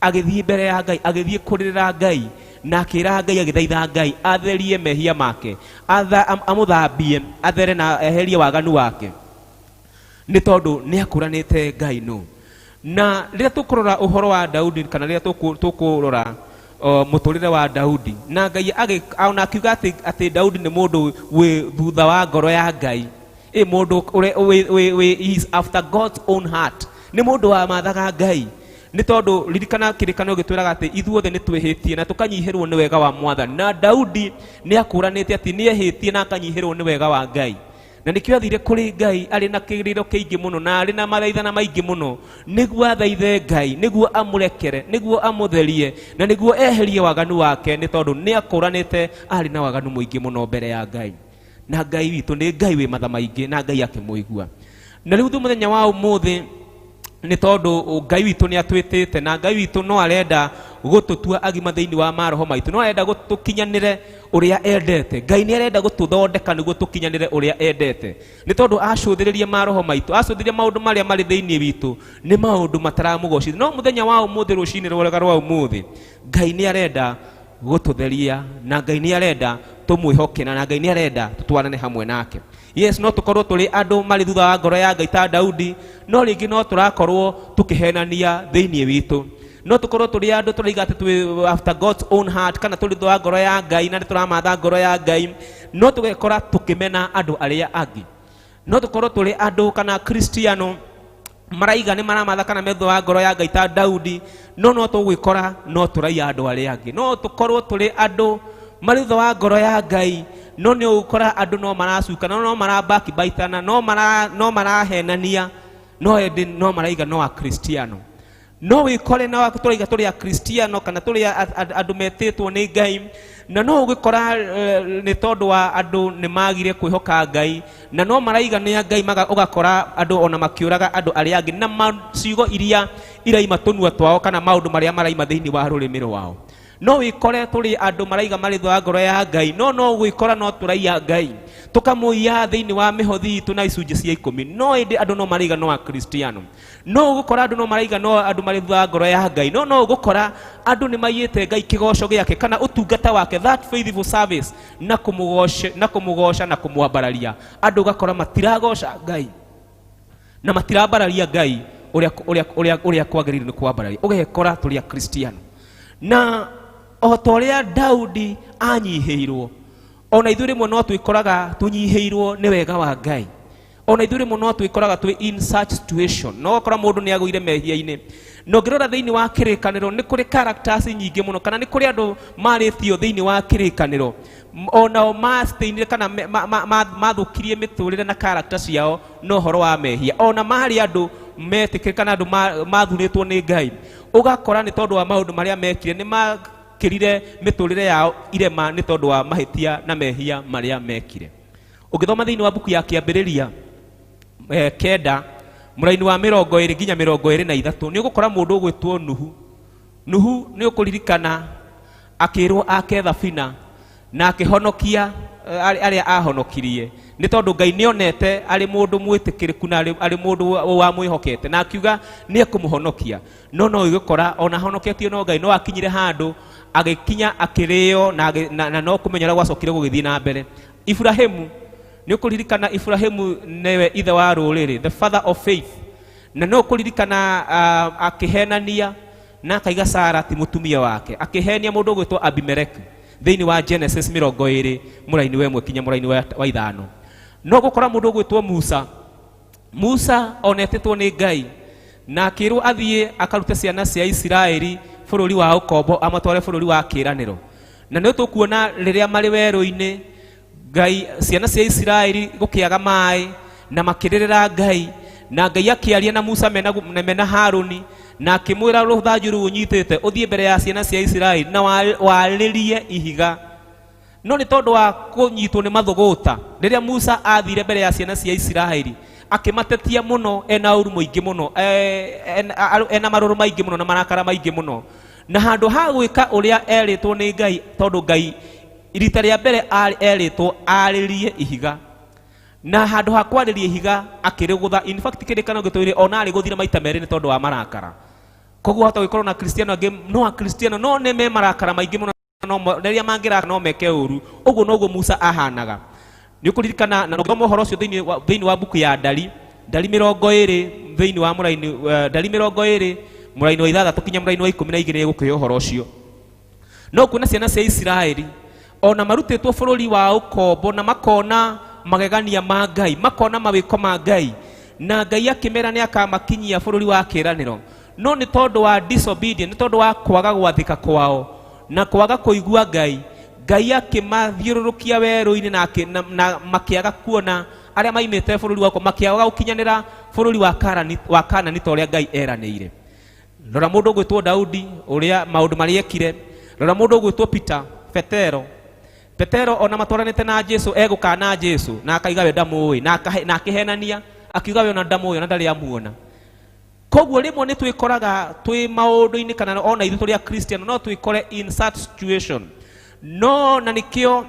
agĩthiĩ mbere ya Ngai, agĩthiĩ kũrĩrĩra Ngai na akĩra Ngai, agĩthaitha Ngai atherie mehia make, amũthambie, athere na eherie waganu wake, nĩ tondũ nĩ akũranĩte Ngai nũ. Na rĩrĩa tũkũrora ũhoro wa Daudi kana rĩrĩa tũkũrora mũtũrĩre wa Daudi, na Ngai ona akiuga atĩ Daudi nĩ mũndũ wĩ thutha wa ngoro ya Ngai, mũndũ wĩ he is after God's own heart, nĩ mũndũ wamathaga Ngai. Nĩ tondũ ririkana kĩrĩkanĩro gĩtwĩraga atĩ ithuothe nĩ twĩhĩtie na tũkanyihĩrwo nĩ wega wa Mwathani. Na Daudi nĩ akũranĩte atĩ nĩ ehĩtie na akanyihĩrwo nĩ wega wa Ngai. Na nĩkĩo athire kũrĩ Ngai arĩ na kĩrĩro kĩingĩ mũno na arĩ na mathaithana maingĩ mũno, nĩguo athaithe Ngai, nĩguo amũrekere, nĩguo amũtherie, na nĩguo eherie waganu wake, nĩ tondũ nĩ akũranĩte arĩ na waganu mũingĩ mũno mbere ya Ngai. Na Ngai witũ nĩ Ngai wĩ matha maingĩ, na Ngai akĩmũigua. Na rĩu mũthenya wa ũmũthĩ nĩ tondũ Ngai witũ nĩ atwĩtĩte, na Ngai witũ no arenda gũtũtua agima thĩinĩ wa maroho maitũ, no arenda tũkinyanĩre ũrĩa endete. Ngai nĩ arenda gũtũthondeka nĩguo tũkinyanĩre ũrĩa endete, nĩ tondũ acũthĩrĩria maroho maitũ, acũthĩrĩria maũndũ marĩa marĩ thĩinĩ witũ nĩ maũndũ mataramũgocithia. No mũthenya wa ũmũthĩ, rũcinĩ rwega rwa ũmũthĩ, Ngai nĩ arenda gũtũtheria, na Ngai nĩ arenda tũmwĩhoke, na Ngai nĩ arenda tũtwarane hamwe nake. Yes, no tũkorwo tũrĩ andũ marĩ thutha wa ngoro ya Ngai ta Daudi, no rĩngĩ no tũrakorwo tũkĩhenania thĩinĩ witũ. No tũkorwo tũrĩ andũ tũraiga atĩ twĩ after God's own heart, kana tũrĩ thutha wa ngoro ya Ngai na nĩ tũramatha ngoro ya Ngai, no tũgekora tũkĩmena andũ arĩa angĩ. No tũkorwo tũrĩ andũ kana Kristiano maraiga nĩ maramatha kana me thutha wa ngoro ya Ngai ta Daudi, no no tũgwĩkora no tũraiya andũ arĩa angĩ. No tũkorwo tũrĩ andũ marĩ thutha wa ngoro ya Ngai, no nĩ ũgũkora andũ no maracukana, no marabackbitana, no marahenania, no ĩndĩ no maraiga no Akristiano. No wĩkore na tũraiga tũrĩ Akristiano kana tũrĩ andũ metĩtwo nĩ Ngai, na no ũgĩkora nĩ tondũ wa andũ nĩ magire kwĩhoka Ngai, na no maraiga nĩ a Ngai, ũgakora andũ ona makĩũraga andũ arĩa angĩ na ciugo iria iraima tũnua twao kana maũndũ marĩa maraima thĩinĩ wa rũrĩmĩ rwao. No wĩkore tũrĩ andũ maraiga marĩ thutha wa ngoro ya Ngai, no no gwĩkora no tũraiya Ngai, tũkamũiya thĩinĩ wa mĩhothi itũ na icunjĩ cia ikũmi, no ĩndĩ andũ no maraiga no Akristiano. No ũgũkora andũ no maraiga no andũ marĩ thutha wa ngoro ya Ngai, no no ũgũkora andũ nĩ maiyĩte Ngai kĩgoco gĩake kana ũtungata wake, that faithful service, na kũmũgoca, na kũmũgoca na kũmwambararia. Andũ ũgakora matiragoca Ngai na matirambararia Ngai ũrĩa kwagĩrĩire nĩ kwambararia. Ũgekora tũrĩ Akristiano. Na o ta ũrĩa Daudi anyihĩirwo, ona ithuĩ rĩmwe no twĩkoraga tũnyihĩirwo nĩ wega wa Ngai. Ona ithuĩ rĩmwe no twĩkoraga twĩ in such situation. No ũgakora mũndũ nĩ agũire mehia-inĩ. Na ũngĩrora thĩinĩ wa kĩrĩkanĩro nĩ kũrĩ characters nyingĩ mũno, kana nĩ kũrĩ andũ marĩtio thĩinĩ wa kĩrĩkanĩro onao mastainire kana mathũkirie mĩtũrĩre na character ciao na ũhoro wa mehia. Ona marĩ andũ metĩkĩrĩka kana andũ mathurĩtwo nĩ Ngai, ũgakora nĩ tondũ wa maũndũ marĩa mekire nĩ makĩrire mĩtũrĩre yao irema nĩ tondũ wa mahĩtia na mehia marĩa mekire. Ũngĩthoma thĩinĩ wa mbuku ya Kĩambĩrĩria 9 mũraini wa 20 nginya 23, nĩ ũgũkora mũndũ ũgwĩtwo Nuhu. Nuhu nĩ ũkũririkana akĩrwo ake thabina na akĩhonokia arĩa ahonokirie, nĩ tondũ Ngai nĩonete arĩ mũndũ mwĩtĩkĩrĩku na arĩ mũndũ wamwĩhokete, na akiuga nĩ ekũmũhonokia. No no ũgĩkora ona ahonoketio no Ngai no akinyire handũ agĩkinya akĩrĩo na no kũmenya ũrĩa gwacokire gũgĩthiĩ na mbere. Ibrahimu, nĩ ũkũririkana Ibrahimu nĩwe ithe wa rũrĩrĩ, the father of faith, na no ũkũririkana akĩhenania na akaiga Sara ti mũtumia wake, akĩhenia mũndũ ũgwĩtwo Abimeleki thĩinĩ wa Genesis 20 mũraini wa 1 kinya mũraini wa 5. No gũkora mũndũ ũgwĩtwo Musa. Musa onetĩtwo nĩ Ngai na akĩrwo athiĩ akarute ciana cia Isiraeli bũrũri wa ũkombo amatware bũrũri wa kĩĩranĩro. Na nĩ tũkuona rĩrĩa marĩ werũ-inĩ, Ngai ciana cia Isiraeli gũkĩaga maĩ na makĩrĩrĩra Ngai, na Ngai akĩaria na Musa mena Harũni na akĩmwĩra rũthanju rũu ũnyitĩte ũthiĩ mbere ya ciana cia Isiraeli na warĩrie ihiga. No nĩ tondũ wa kũnyitwo nĩ mathũgũta, rĩrĩa Musa athire mbere ya ciana cia Isiraeli akĩmatetia mũno, ena ũru mũingĩ mũno, ena marũrũ maingĩ mũno na marakara maingĩ mũno, na handũ ha gwĩka ũrĩa erĩtwo nĩ Ngai, tondũ Ngai rita rĩa mbere erĩtwo arĩrie ihiga, na handũ ha kwarĩria ihiga akĩrĩgũtha. In fact kĩrĩkanĩro gĩtũire ona arĩgũthire maita merĩ nĩ tondũ wa marakara. Koguo hota gũkorwo na Kristiano angĩ no Akristiano no nĩ me marakara maingĩ mũno, no rĩrĩa mangĩrakara no meke ũru. Ũguo noguo Musa ahanaga. Nĩ ũkũririkana na ũngĩthoma ũhoro ũcio thĩinĩ wa mbuku ya Ndari, Ndari 20 thĩinĩ wa mũraini, Ndari 20 mũraini wa 6 kinya mũraini wa 12 ĩgũkũhe ũhoro ũcio. No kuona ciana cia Isiraeli ona marutĩtwo bũrũri wa ũkombo na makona magegania ma Ngai, makona mawĩko ma Ngai, na Ngai akĩmera nĩ akamakinyia bũrũri wa kĩĩranĩro, no nĩ tondũ wa disobedience, nĩ tondũ wa kwaga gwathĩka kwao na kwaga kũigua Ngai, Ngai akĩmathiũrũrũkia werũ-inĩ na makĩaga kuona arĩa maimĩte bũrũri wa ũkombo, makĩaga gũkinyanĩra bũrũri wa Kanani ta ũrĩa Ngai eranĩire. Rora mũndũ ũgwĩtwo Daudi ũrĩa maũndũ marĩa ekire. Rora mũndũ ũgwĩtwo Peter, Petero. Petero ona matwaranĩte na Jesu egũkana Jesu na akaiga we ndamũĩ na na akĩhenania akiuga we ona ndamũĩ ona ndarĩ amuona. Koguo rĩmwe nĩ twĩkoraga twĩ maũndũ-inĩ kana ona ithuĩ tũrĩ Akristiano no twĩkore in such situation. No na nĩkĩo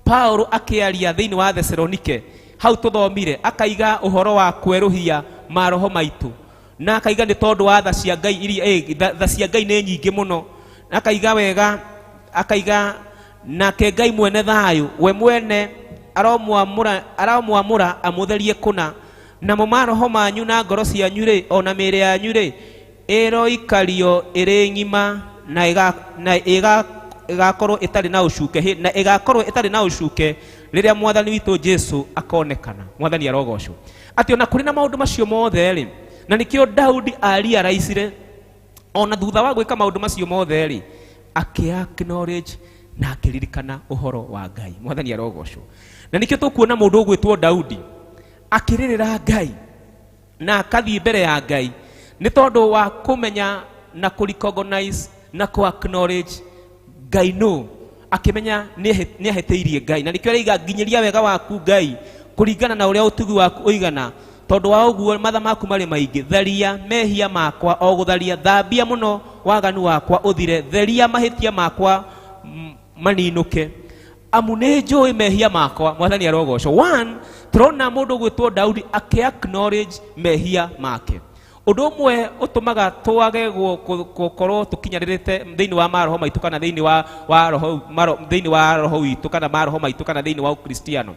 Paulo akĩaria thĩinĩ wa Thesalonike hau tũthomire akaiga ũhoro wa kwerũhia maroho maitũ na akaiga nĩ tondũ wa tha cia Ngai iria tha cia Ngai nĩ nyingĩ mũno. Akaiga wega, akaiga nake Ngai mwene thayũ we mwene aromwamũra amũtherie kũna, namo maroho manyu na ngoro cianyu rĩ ona mĩĩrĩ yanyu rĩ ĩroikario ĩrĩ ng'ima na ĩgakorwo ĩtarĩ na ũcuke na ĩgakorwo ĩtarĩ na ũcuke rĩrĩa mwathani witũ Jesu akonekana. Mwathani arogocwo. Atĩ ona kũrĩ na maũndũ macio mothe rĩ, na nĩkĩo Daudi arealize ona thutha wa gwĩka maũndũ macio mothe rĩ, akĩ acknowledge na akĩririkana ũhoro wa Ngai. Mwathani arogocwo. Na nĩkĩo tũkuona mũndũ ũgwĩtwo Daudi akĩrĩrĩra Ngai na akathiĩ mbere ya Ngai nĩ tondũ wa kũmenya na kũ recognize na kũ acknowledge Ngai nũ, akĩmenya nĩ ahĩtĩirie Ngai. Na nĩkĩo araiga nginyĩria wega waku Ngai kũringana na ũrĩa ũtugi waku ũigana, tondũ wa ũguo matha maku marĩ maingĩ. Tharia mehia makwa o gũtharia, thambia mũno waganu wakwa ũthire, theria mahĩtia makwa maninũke, amu nĩ njũĩ mehia makwa. Mwathani arogocwo. One, tũrona mũndũ ũgwĩtwo Daudi akĩ acknowledge mehia make. Ũndũ ũmwe ũtũmaga twage gũkorwo tũkinyanĩrĩte thĩinĩ wa maroho maitũ kana thĩinĩ wa roho thĩinĩ wa roho witũ kana maroho maitũ kana thĩinĩ wa Ũkristiano,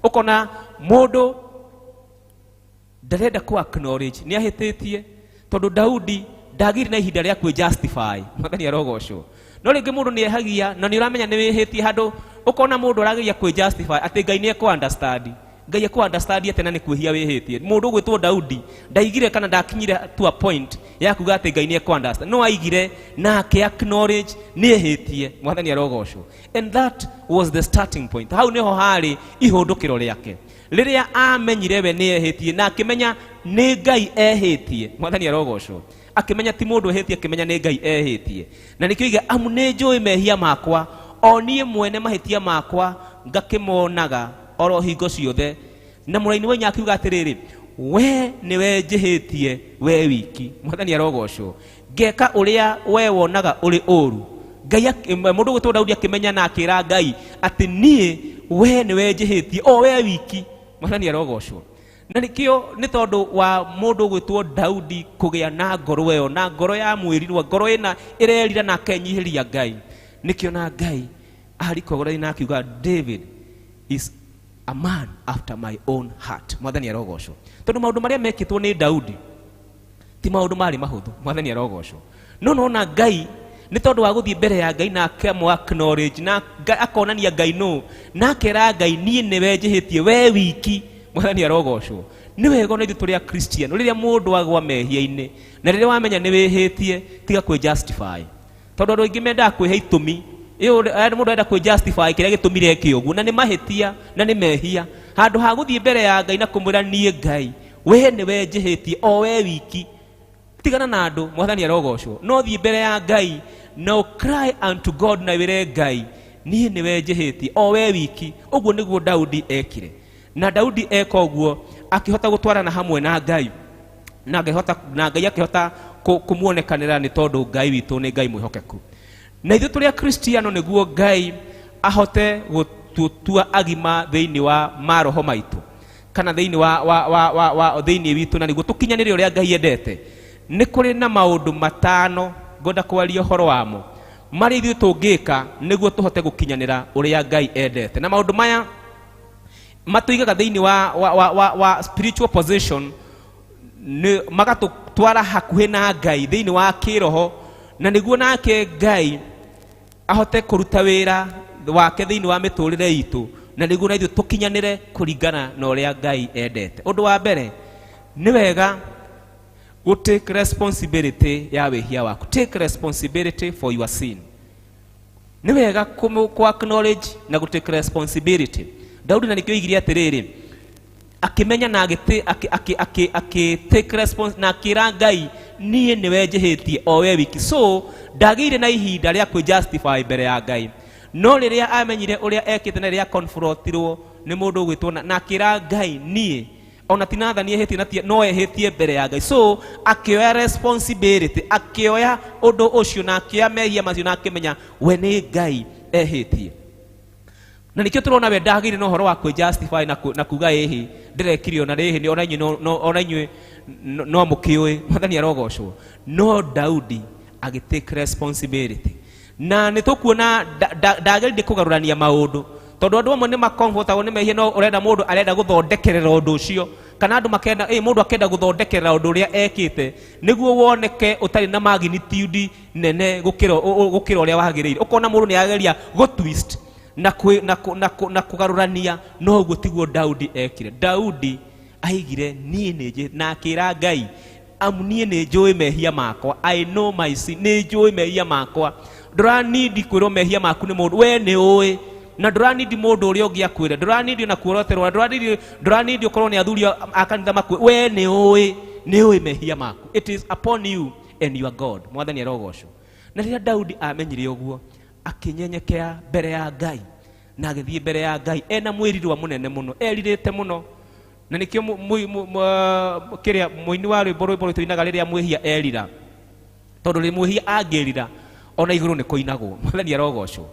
ũkona mũndũ ndarenda ku acknowledge nĩ ahĩtĩtie, tondũ Daudi ndagĩire na ihinda rĩa kwĩ justify. Mwathani arogocwo. No rĩngĩ mũndũ nĩ ehagia na nĩ ũramenya nĩ wĩhĩtie handũ, ũkona mũndũ arageria kwĩ justify atĩ Ngai nĩ ekũ understand. Ngai ekũ understand atĩ na nĩ kwĩhia wĩhĩtie. Mũndũ ũgwĩtwo Daudi ndaigire kana ndakinyire to a point ya kuga atĩ Ngai nĩ ekũ understand, no aigire na akĩ acknowledge nĩ ehĩtie. Mwathani arogocwo. And that was the starting point. Hau nĩho harĩ ihũndũkĩro rĩake rĩrĩa amenyire we nĩ ehĩtie na akĩmenya nĩ Ngai ehĩtie. Mwathani arogocwo. Akĩmenya ti mũndũ ehĩtie, akĩmenya nĩ Ngai ehĩtie. Na nĩkĩo iga amu nĩ njũĩ mehia makwa, o niĩ mwene mahĩtia makwa ngakĩmonaga oro hingo ciothe. Na mũraini wa inya akiuga atĩrĩrĩ, we nĩwe njĩhĩtie we wiki. Mwathani arogocwo. Ngeka ũrĩa we wonaga ũrĩ ũru. Ngai mũndũ ũgwĩtwo Daudi akĩmenya na akĩra Ngai atĩ niĩ we nĩwe njĩhĩtie o we wiki. Mwathani arogocwo. Na nĩkĩo nĩ tondũ wa mũndũ ũgwĩtwo Daudi kũgĩa na ngoro ĩyo, na ngoro ya mwĩrirwa, ngoro ĩna ĩrerira na akenyihĩria Ngai. Nĩkĩo na Ngai arikogora na akiuga David is a man after my own heart. Mwathani arogocwo. Tondũ maũndũ marĩa mekĩtwo nĩ Daudi ti maũndũ marĩ mahũthũ. Mwathani arogocwo. No nona Ngai nĩ tondũ wa gũthiĩ mbere ya Ngai na akamũ acknowledge na akonania Ngai nũ, na akera Ngai niĩ nĩwe njĩhĩtie we wiki. Mwathani arogocwo. Nĩ wega ona ithuĩ tũrĩ Akristiano rĩrĩa mũndũ agwa mehia-inĩ na rĩrĩa wamenya nĩ wĩhĩtie, tiga kwĩ justify. Tondũ andũ aingĩ mendaga kwĩhe itũmi. Mũndũ arenda kwĩ justify kĩrĩa gĩtũmire eke ũguo, na nĩ mahĩtia na nĩ mehia. Handũ ha gũthiĩ mbere ya Ngai na kũmwĩra niĩ Ngai we nĩwe njĩhĩtie o we wiki, tigana na andũ. Mwathani arogocwo. No thiĩ mbere ya Ngai na ũ cry unto God na wĩre Ngai niĩ nĩwe njĩhĩtie o we wiki. Ũguo nĩguo Daudi ekire. Na Daudi eka ũguo akĩhota gũtwarana hamwe na Ngai, na Ngai akĩhota kũmuonekanĩra, nĩ tondũ Ngai witũ nĩ Ngai mwĩhokeku. Na ithuĩ tũrĩ Akristiano nĩguo Ngai ahote gũtũtua agima thĩinĩ wa maroho maitũ kana thĩinĩ wa thĩinĩ witũ, na nĩguo tũkinyanĩre ũrĩa Ngai endete. Nĩ kũrĩ na maũndũ matano ngwenda kwaria ũhoro wamo marĩa ithuĩ tũngĩka nĩguo tũhote gũkinyanĩra ũrĩa Ngai endete. Na maũndũ maya matũigaga thĩinĩ wa spiritual position, nĩ magatũtwara hakuhĩ na Ngai thĩinĩ wa kĩroho, na nĩguo nake Ngai ahote kũruta wĩra wake thĩinĩ wa mĩtũrĩre itũ, na nĩguo na ithuĩ tũkinyanĩre kũringana na ũrĩa Ngai endete. Ũndũ wa mbere, nĩ wega gũ take responsibility ya wĩhia waku. Take responsibility for your sin. Nĩ wega kũ acknowledge na gũ take responsibility. Daudi na nĩkĩo oigire atĩrĩrĩ, akĩmenya na agĩtĩ take response na akĩra Ngai niĩ nĩwe njĩhĩtie o we wiki. So ndagĩire na ihinda rĩa kwĩ justify mbere ya Ngai. No rĩrĩa amenyire ũrĩa ekĩte na rĩrĩa confrontirwo nĩ mũndũ ũgwĩtwo na akĩra Ngai, niĩ ona ti Nathani ehĩtie na no ehĩtie mbere ya Ngai. So akĩoya responsibility, akĩoya ũndũ ũcio na akĩoya mehia macio na akĩmenya we nĩ Ngai ehĩtie. Na nĩkĩo tũrona we ndagĩire na ũhoro wa kwĩ-justify na kuga ĩhĩ ndĩrekire ona rĩhĩ nĩ ona inyuĩ ona inyuĩ no mũkĩũĩ. Mwathani arogocwo. No Daudi agĩtake responsibility. Na nĩ tũkuona ndagĩrĩire kũgarũrania maũndũ, tondũ andũ amwe nĩ makomfortagwo nĩ mehia, no ũrenda mũndũ arenda gũthondekerera ũndũ ũcio, kana andũ makenda, mũndũ akenda gũthondekerera ũndũ ũrĩa ekĩte nĩguo woneke ũtarĩ na magnitude nene gũkĩra ũrĩa wagĩrĩire. Ũkona mũndũ nĩ ageria gũ-twist na kũgarũrania, no ũguo tiguo Daudi ekire. Daudi aigire niĩ nĩ njĩ, na akĩra Ngai, amu niĩ nĩ njũĩ mehia makwa, I know my sin, nĩ njũĩ mehia makwa. Ndũranindi kwĩrwo mehia maku nĩ mũndũ, we nĩ ũĩ, na ndũranindi mũndũ ũrĩa ũngĩ akwĩre, ndũranindi ona kuoroterwo, ndũranindi ũkorwo nĩ athuri a kanitha makwĩre, we nĩ ũĩ, nĩ ũĩ mehia maku. It is upon you and your God. Mwathani arogocwo. Na rĩrĩa Daudi amenyire ũguo, akĩnyenyekea mbere ya Ngai, na agĩthiĩ mbere ya Ngai ena mwĩrirwa mũnene mũno, erirĩte mũno. Na nĩkĩo kĩrĩa mũini wa rwĩmbo, rwĩmbo rũtũinaga rĩrĩa mwĩhia erira, tondũ rĩrĩa mwĩhia angĩrira ona igũrũ nĩ kũinagwo. Mwathani arogocwo.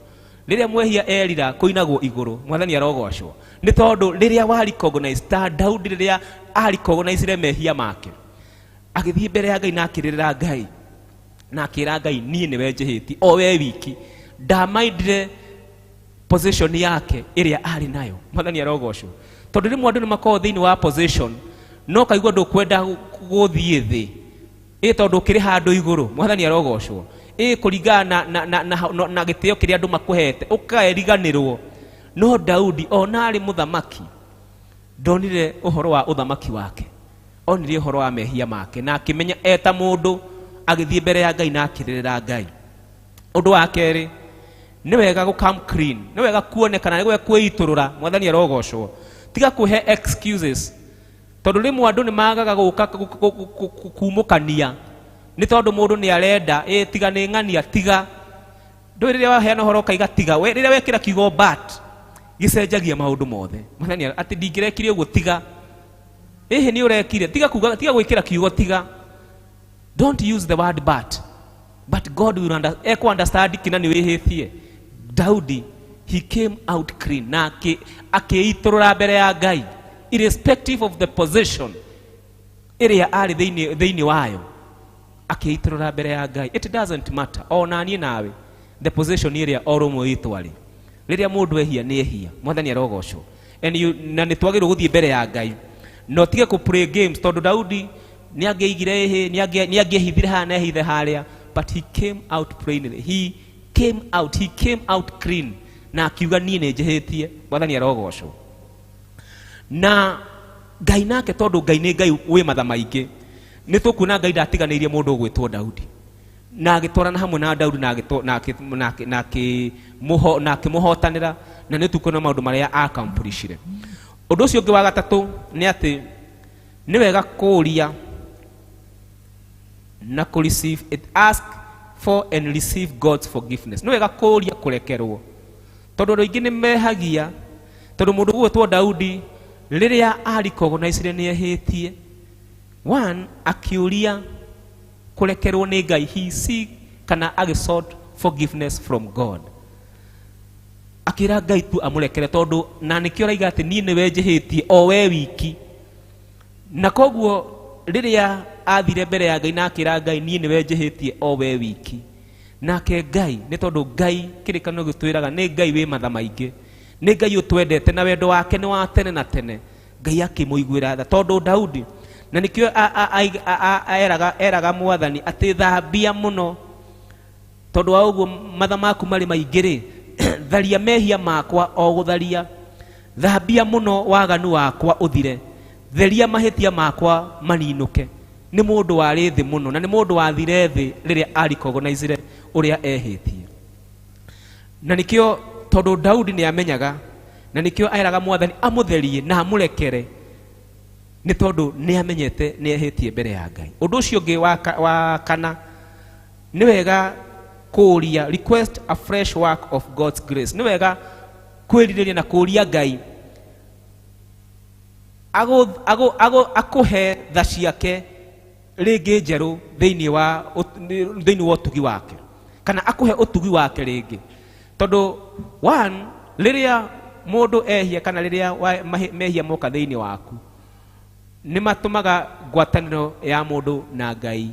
Rĩrĩa mwĩhia erira kũinagwo igũrũ. Mwathani arogocwo. Nĩ tondũ rĩrĩa wa recognize, ta Daudi rĩrĩa a recognize mehia make, agĩthiĩ mbere ya Ngai na akĩrĩrĩra Ngai, na akĩra Ngai, niĩ nĩwe njĩhĩtie, o we wiki. Ndamaindire position yake ĩrĩa arĩ nayo. Mwathani arogocwo. Tondũ rĩmwe andũ nĩ makoragwo thĩinĩ wa position, no kaigua ndũkwenda gũthiĩ thĩ, ĩ tondũ ũkĩrĩ handũ igũrũ. Mwathani arogocwo. Ĩ kũringana na gĩtĩo kĩrĩa andũ makũhete, ũkeriganĩrwo. No Daudi ona arĩ mũthamaki, ndonire ũhoro wa ũthamaki wake, onire ũhoro wa mehia make, na akĩmenya eta mũndũ, agĩthiĩ mbere ya Ngai na akĩrĩrĩra Ngai. Ũndũ wa kerĩ, nĩ wega gũ come clean, nĩ wega kuonekana, nĩ wega kwĩitũrũra. Mwathani arogocwo. Tiga kwĩhe excuses, tondũ rĩmwe andũ nĩ magaga gũka kumũkania nĩ tondũ mũndũ nĩ arenda ĩ tiga nĩ ng'ania, tiga ndũĩ rĩrĩa waheana ũhoro ũkaiga tiga, we rĩrĩa wekĩra kiugo but gĩcenjagia maũndũ mothe. Mwathani atĩ ndingĩrekire ũguo, tiga ĩhĩ nĩ ũrekire, tiga kuga, tiga gwĩkĩra kiugo tiga. Don't use the word but, but God will eku understand kina nĩ wĩhĩtie. Daudi, he came out clean na akĩitũrũra mbere ya Ngai irrespective of the position ĩrĩa arĩ thĩinĩ wayo, akĩitũrũra mbere ya Ngai. It doesn't matter ona niĩ nawe the position ĩrĩa o rũmwe witũ arĩ. Rĩrĩa mũndũ ehia nĩ ehia. Mwathani arogocwo. And you, na nĩ twagĩrĩirwo gũthiĩ mbere ya Ngai na ũtige kũ play games, tondũ Daudi nĩ angĩaigire ĩhĩ, nĩ angĩehithire haha na ehithe harĩa, but he came out plainly, he came out clean na akiuga niĩ nĩ njĩhĩtie. Mwathani arogocwo. Na Ngai nake, tondũ Ngai nĩ Ngai wĩ matha maingĩ, nĩ tũkuona Ngai ndatiganĩirie mũndũ ũgwĩtwo Daudi, na agĩtwarana hamwe na Daudi na akĩmũhotanĩra, na nĩ tũkuona maũndũ marĩa accomplishire. Ũndũ ũcio ũngĩ wa gatatũ nĩ atĩ nĩ wega kũũria na kũ receive it, ask for and receive God's forgiveness. Nĩ wega kũũria kũrekerwo, tondũ andũ aingĩ nĩ mehagia. Tondũ mũndũ ũgwĩtwo Daudi rĩrĩa a-recognize nĩ ehĩtie, one, akĩũria kũrekerwo nĩ Ngai, he seek kana agĩsought forgiveness from God, akĩra Ngai tu amũrekere, tondũ na nĩkĩo araiga atĩ niĩ nĩwe njĩhĩtie, o we wiki. Na koguo rĩrĩa athire mbere ya Ngai na akĩra Ngai, niĩ nĩwe njĩhĩtie, o we wiki, nake Ngai, nĩ tondũ Ngai kĩrĩkanĩro gĩtwĩraga nĩ Ngai wĩ matha maingĩ, nĩ Ngai ũtwendete na wendo wake nĩ wa tene na tene, Ngai akĩmũiguĩra tha, tondũ Daudi na nĩkĩo eraga Mwathani atĩ thambia mũno, tondũ wa ũguo matha maku marĩ maingĩ rĩ, tharia mehia makwa o gũtharia, thambia mũno waganu wakwa ũthire, theria mahĩtia makwa maninũke. Nĩ mũndũ warĩ thĩ mũno, na nĩ mũndũ wathire thĩ rĩrĩa a-recognize ũrĩa ehĩtie. Na nĩkĩo tondũ Daudi nĩ amenyaga, na nĩkĩo eraga Mwathani amũtherie na amũrekere, nĩ tondũ nĩ amenyete nĩ ehĩtie mbere ya Ngai. Ũndũ ũcio ũngĩ wa kana, nĩ wega Kũũria, request a fresh work of God's grace. Nĩ wega kwĩrirĩria na kũũria Ngai akũhe tha ciake rĩngĩ njerũ thĩinĩ wa ũtugi wake, kana akũhe ũtugi wake rĩngĩ. Tondũ one, rĩrĩa mũndũ ehia kana rĩrĩa mehia moka thĩinĩ waku, nĩ matũmaga ngwatanĩro ya mũndũ na Ngai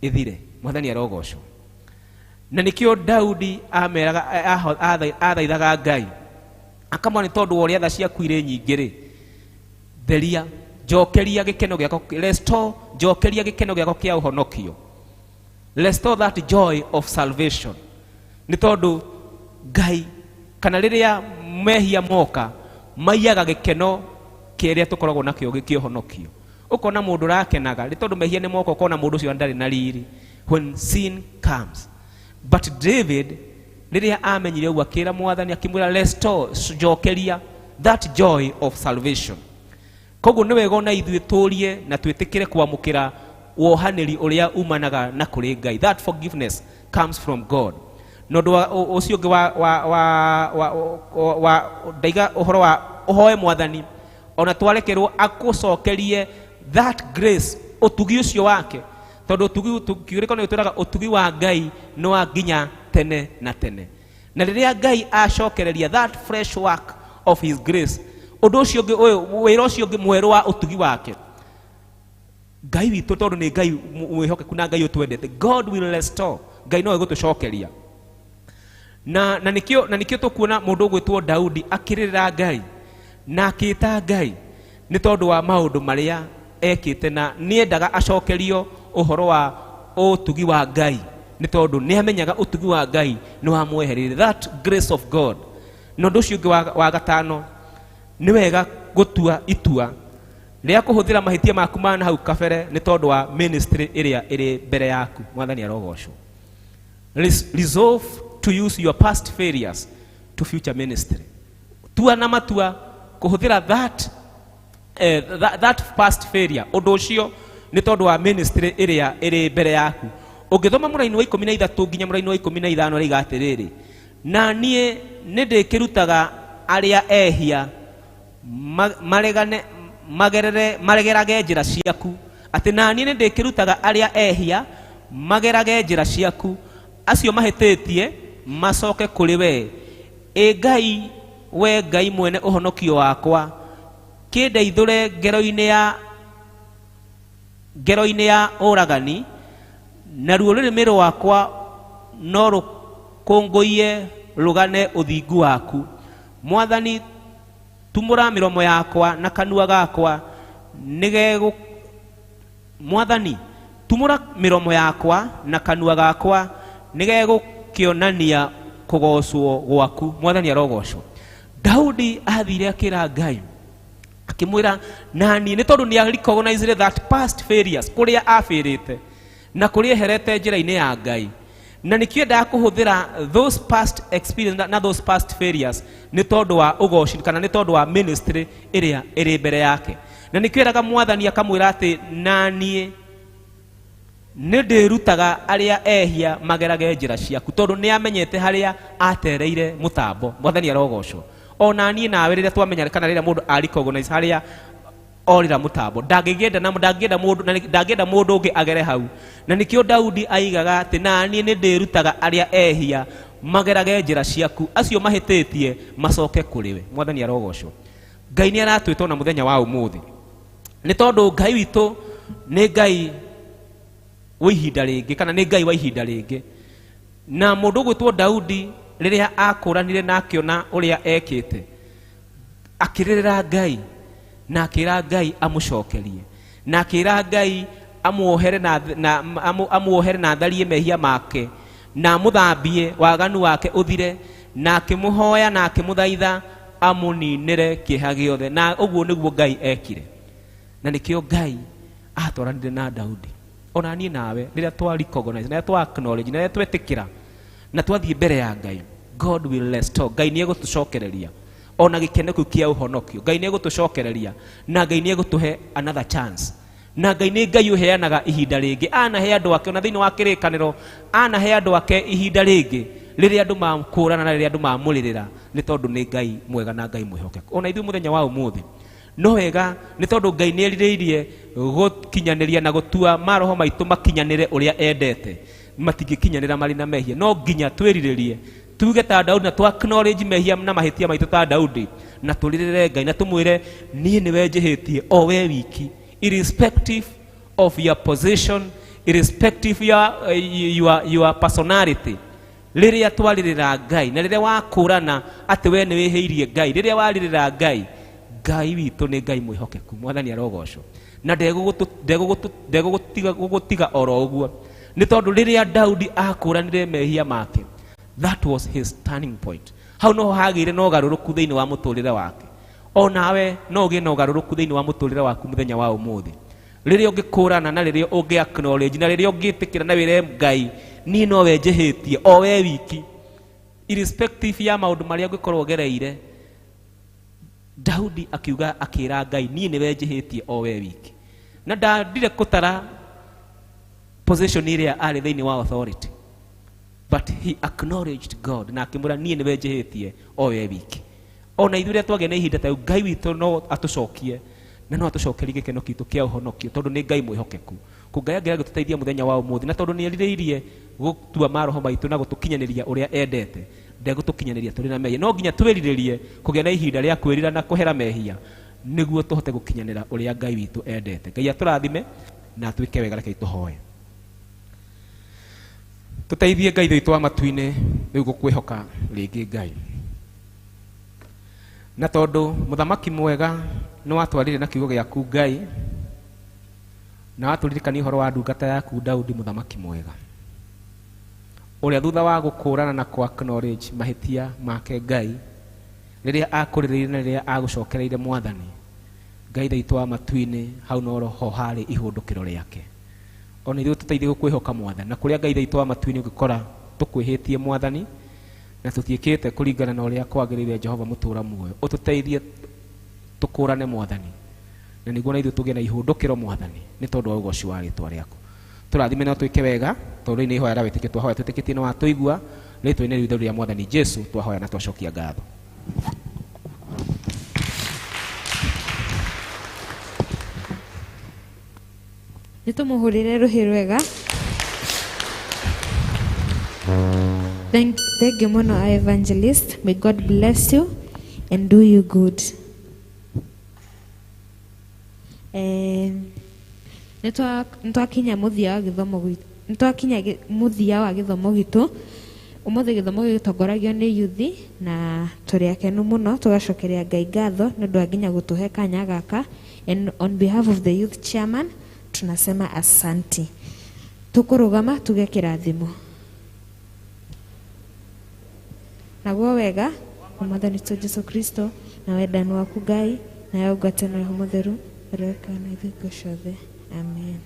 ĩthire. Mwathani arogocwo. Na nĩkĩo Daudi ameraga, athaithaga Ngai akamwĩra, nĩ tondũ wa ũrĩa tha ciaku irĩ nyingĩ rĩ, theria, njokeria gĩkeno gĩakwa, restore, njokeria gĩkeno gĩakwa kĩa ũhonokio, restore that joy of salvation. Nĩ tondũ Ngai kana rĩrĩa mehia moka maiyaga gĩkeno kĩrĩa tũkoragwo nakĩo kĩa ũhonokio. Ũkona mũndũ ũrakenaga nĩ tondũ mehia nĩ moka, ũkona mũndũ ũcio ndarĩ na riri when sin comes. But David rĩrĩa amenyire ũguo, akĩra Mwathani, akĩmwĩra, restore, njokeria that joy of salvation. Koguo nĩ wega ona ithuĩ tũrie na twĩtĩkĩre kwamũkĩra wohanĩri ũrĩa umanaga na kũrĩ Ngai. That forgiveness comes from God. Na ũndũ ũcio ũngĩ wa ndaiga ũhoro wa ũhoe Mwathani ona twarekerwo akũcokerie that grace, ũtugi ũcio wake, tondũ ũtugi, kiũrĩko nĩ gĩtwĩraga ũtugi wa Ngai nĩ wa nginya tene na tene. Na rĩrĩa Ngai acokereria that fresh work of his grace, ũndũ ũcio ũngĩ ũyũ, wĩra ũcio ũngĩ mwerũ wa ũtugi wake Ngai witũ, tondũ nĩ Ngai mwĩhokeku na Ngai ũtwendete, God will restore. Ngai no egũtũcokeria. Na nĩkĩo tũkuona mũndũ ũgwĩtwo Daudi akĩrĩrĩra Ngai na akĩĩta Ngai nĩ tondũ wa maũndũ marĩa ekĩte, na nĩendaga acokerio ũhoro wa ũtugi wa Ngai, nĩ tondũ nĩ amenyaga ũtugi wa Ngai nĩ wamwehereire, that grace of God. Na ũndũ ũcio ũngĩ wa gatano, nĩ wega gũtua itua rĩa kũhũthĩra mahĩtia maku ma na hau kabere nĩ tondũ wa ministry ĩrĩa ĩrĩ mbere yaku. Mwathani arogocwo. Resolve to use your past failures to future ministry. Tua na matua kũhũthĩra that past failure, ũndũ ũcio, nĩ tondũ wa ministry ĩrĩa ĩrĩ mbere yaku. Ũngĩthoma mũraini wa 13 nginya mũraini wa 15, rĩiga atĩrĩrĩ, na niĩ nĩ ndĩkĩrutaga arĩa ehia maregane magerere maregerage njĩra ciaku, atĩ na niĩ nĩ ndĩkĩrutaga arĩa ehia magerage njĩra ciaku, acio mahĩtĩtie macoke kũrĩ we. Ĩ Ngai, we Ngai mwene ũhonokio wakwa, kĩndeithũre ngero-inĩ ya ũragani, naruo rũrĩmĩ rwakwa no rũkũngũiye rũgane ũthingu waku. Mwathani, tumũra mĩromo yakwa na kanua gakwa nĩgegũ. Mwathani, tumũra mĩromo yakwa na kanua gakwa nĩgegũkĩonania kũgocwo gwaku. Mwathani arogocwo. Daudi athire akĩra Ngai, akĩmwĩra nani nĩ tondũ nĩ recognize that past failures, kũrĩa abĩrĩte na kũrĩa eherete njĩra-inĩ ya Ngai, na nĩkĩo endaga kũhũthĩra those past experience na those past failures nĩ tondũ wa ũgoci kana nĩ tondũ wa ministry ĩrĩa ĩrĩ mbere yake. Na nĩkĩo eraga Mwathani, akamwĩra atĩ naniĩ nĩ ndĩrutaga arĩa ehia magerage njĩra ciaku, tondũ nĩ amenyete harĩa atereire mũtambo. Mwathani arogocwo. Ona niĩ nawe rĩrĩa twamenya kana rĩrĩa mũndũ a recognize harĩa orĩra mũtambo, ndangĩgĩenda na ndangĩenda mũndũ na ndangĩenda mũndũ ũngĩ agere hau. Na nĩkĩo Daudi aigaga atĩ naniĩ nĩ ndĩrutaga arĩa ehia magerage njĩra ciaku, acio mahĩtĩtie macoke kũrĩ we. Mwathani arogocwo. Ngai nĩ aratwĩta ona mũthenya wa ũmũthĩ, nĩ tondũ Ngai witũ nĩ Ngai wa ihinda rĩngĩ kana nĩ Ngai wa ihinda rĩngĩ. Na mũndũ ũgwĩtwo Daudi, rĩrĩa akũranire na akĩona ũrĩa ekĩte, akĩrĩrĩra Ngai na akĩra Ngai amũcokerie na akĩra Ngai amuohere na amuohere na atharie mehia make na amũthambie waganu wake ũthire, na akĩmũhoya na akĩmũthaitha amũninĩre kĩeha gĩothe. Na ũguo nĩguo Ngai ekire, na nĩkĩo Ngai atwaranire na Daudi. Ona niĩ nawe rĩrĩa twa recognize na rĩrĩa twa acknowledge na rĩrĩa twetĩkĩra na twathiĩ mbere ya Ngai, God will restore. Ngai nĩ egũtũcokereria ona gĩkeno kĩu kĩa ũhonokio. Ngai nĩ egũtũcokereria na Ngai nĩ egũtũhe another chance. Na Ngai nĩ Ngai ũheanaga ihinda rĩngĩ. Anahe andũ ake ona thĩinĩ wa kĩrĩkanĩro, anahe andũ ake ihinda rĩngĩ rĩrĩa andũ makũrana na rĩrĩa andũ mamũrĩrĩra, nĩ tondũ nĩ Ngai mwega na Ngai mwĩhokeku. Ona ithuĩ mũthenya wa ũmũthĩ no wega, nĩ tondũ Ngai nĩ erirĩirie gũkinyanĩria na gũtua maroho maitũ makinyanĩre ũrĩa endete. Matingĩkinyanĩra marĩ na mehia. No nginya twĩrirĩrie tuge ta Daudi na twa acknowledge mehia na mahĩtia maitũ ta Daudi, na tũrĩrĩre Ngai na tũmwĩre niĩ nĩwe njĩhĩtie o we wiki, irrespective of your position, irrespective your personality. Rĩrĩa twarĩrĩra Ngai na rĩrĩa wakũrana atĩ we nĩ wĩhĩirie Ngai, rĩrĩa warĩrĩra Ngai, Ngai witũ nĩ Ngai mwĩhokeku. Mwathani arogocwo. Na ndegũgũtiga oro ũguo, nĩ tondũ rĩrĩa Daudi akũranire mehia make, that was his turning point. Hau noho hagĩire na ũgarũrũku thĩinĩ wa mũtũrĩre wake. O nawe no ũgĩe na ũgarũrũku thĩinĩ wa mũtũrĩre waku mũthenya wa ũmũthĩ, rĩrĩa ũngĩkũrana na rĩrĩa ũngĩ acknowledge na rĩrĩa ũngĩtĩkĩra na wĩre Ngai niĩ no we njĩhĩtie o we wiki, irrespective ya maũndũ marĩa ũngĩkorwo ũgereire. Daudi akiuga akĩra Ngai niĩ nĩwe njĩhĩtie o we wiki, na ndandire kũtara position ĩrĩa arĩ thĩinĩ wa authority, but he acknowledged God na akĩmwĩra niĩ nĩwe njĩhĩtie o we wiki. Ona ithuĩ rĩrĩa twagĩa na ihinda ta rĩu, Ngai witũ no atũcokie na no atũcokerie gĩkeno kitũ kĩa ũhonokio, tondũ nĩ Ngai mwĩhokeku. Kũ Ngai angĩaga gũtũteithia mũthenya wa ũmũthĩ, na tondũ nĩ erirĩirie gũtua maroho maitũ na gũtũkinyanĩria ũrĩa endete, ndegũtũkinyanĩria tũrĩ na mehia. No nginya twĩrirĩrie kũgĩa na ihinda rĩa kwĩrira na kũhera mehia nĩguo tũhote gũkinyanĩra ũrĩa Ngai witũ endete. Ngai atũrathime na atwĩke wega. Rekei tũhoe. Tũteithie Ngai witũ wa matu-inĩ rĩu gũkwĩhoka rĩngĩ Ngai, na tondũ mũthamaki mwega nĩ watwarire na kiugo gĩaku Ngai, na watũririkania ũhoro wa ndungata yaku Daudi mũthamaki mwega, ũrĩa thutha wa gũkũrana na kũ acknowledge mahĩtia make Ngai, rĩrĩa akũrĩrĩire na rĩrĩa agũcokereire Mwathani Ngai witũ wa matu-inĩ, hau no ho harĩ ihũndũkĩro rĩake. Ona ithuĩ tũteithie gũkwĩhoka Mwathani, na kũrĩa Ngai witũ wa matu-inĩ ũngĩkora tũkwĩhĩtie Mwathani na tũtiĩkĩte kũringana na ũrĩa kwagĩrĩire, Jehova mũtũũra muoyo, ũtũteithie tũkũrane Mwathani, na nĩguo na ithuĩ tũgĩe na ihũndũkĩro Mwathani, nĩ tondũ wa ũgoci wa rĩtwa rĩaku. Tũrathime na twĩke wega, tondũ rĩu nĩ ihoya rĩa wĩtĩkio twahoya twĩtĩkĩtie nĩ watũigua. Rĩtwa-inĩ rĩu itheru rĩa Mwathani Jesu twahoya na twacokia ngatho. Nĩ tũmũhũrĩre rũhĩ rwega. Thank you mũno our evangelist. May God bless you and do you good. Nĩ twakinya mũthia wa gĩthomo gitũ. Nĩ twakinya mũthia wa gĩthomo gitũ. Ũmũthĩ gĩthomo gĩgĩtongoragio nĩ yuthi, na tũrĩ akenu mũno, tũgacokeria Ngai ngatho nĩ ũndũ wa nginya gũtũhe kanya gaka. And on behalf of the youth chairman tunasema asanti. Tũkũrũgama tuge kĩrathimo. Naguo wega wa Mwathani witũ Jesu Kristo na wendani waku Ngai nayo ngwatanĩro ya Roho Mũtheru ĩroikara na ithuĩ hingo ciothe. Amen.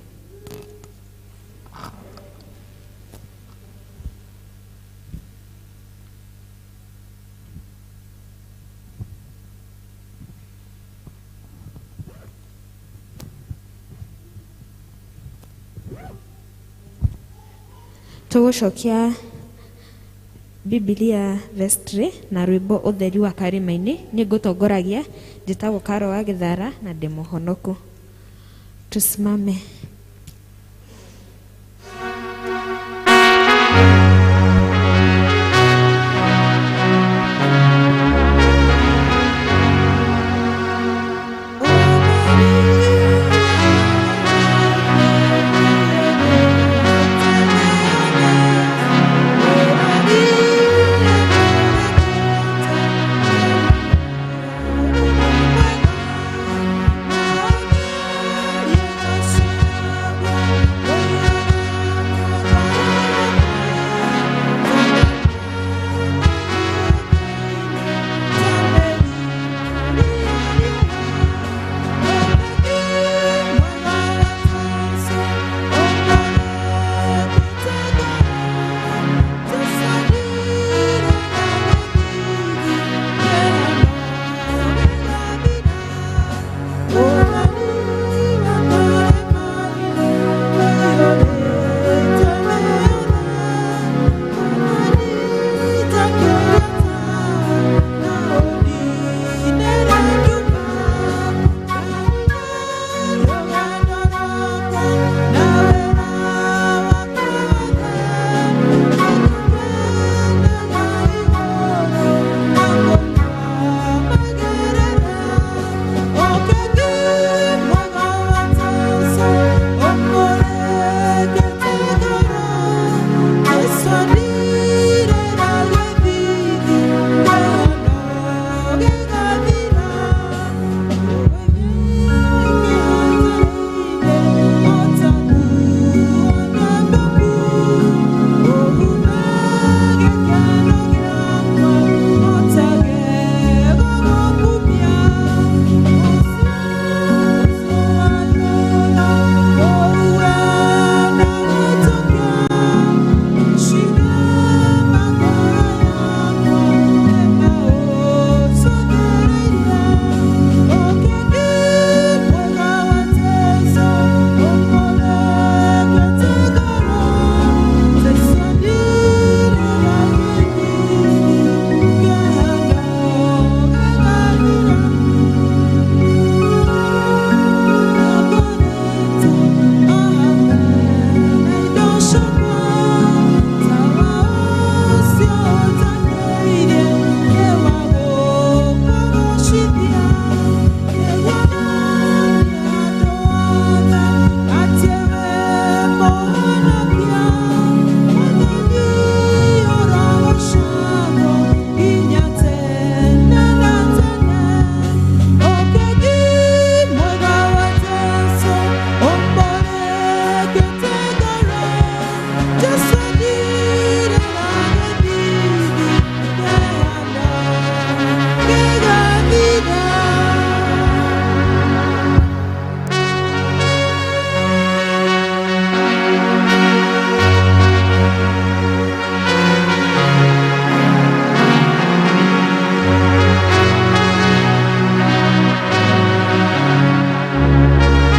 Tũgũcokia Bibilia vestry na rwĩmbo ũtheri wa karĩma-inĩ. Niĩ ngũtongoragia, njĩtagwo Karo wa Gĩthara na ndĩ mũhonoku. Tusimame.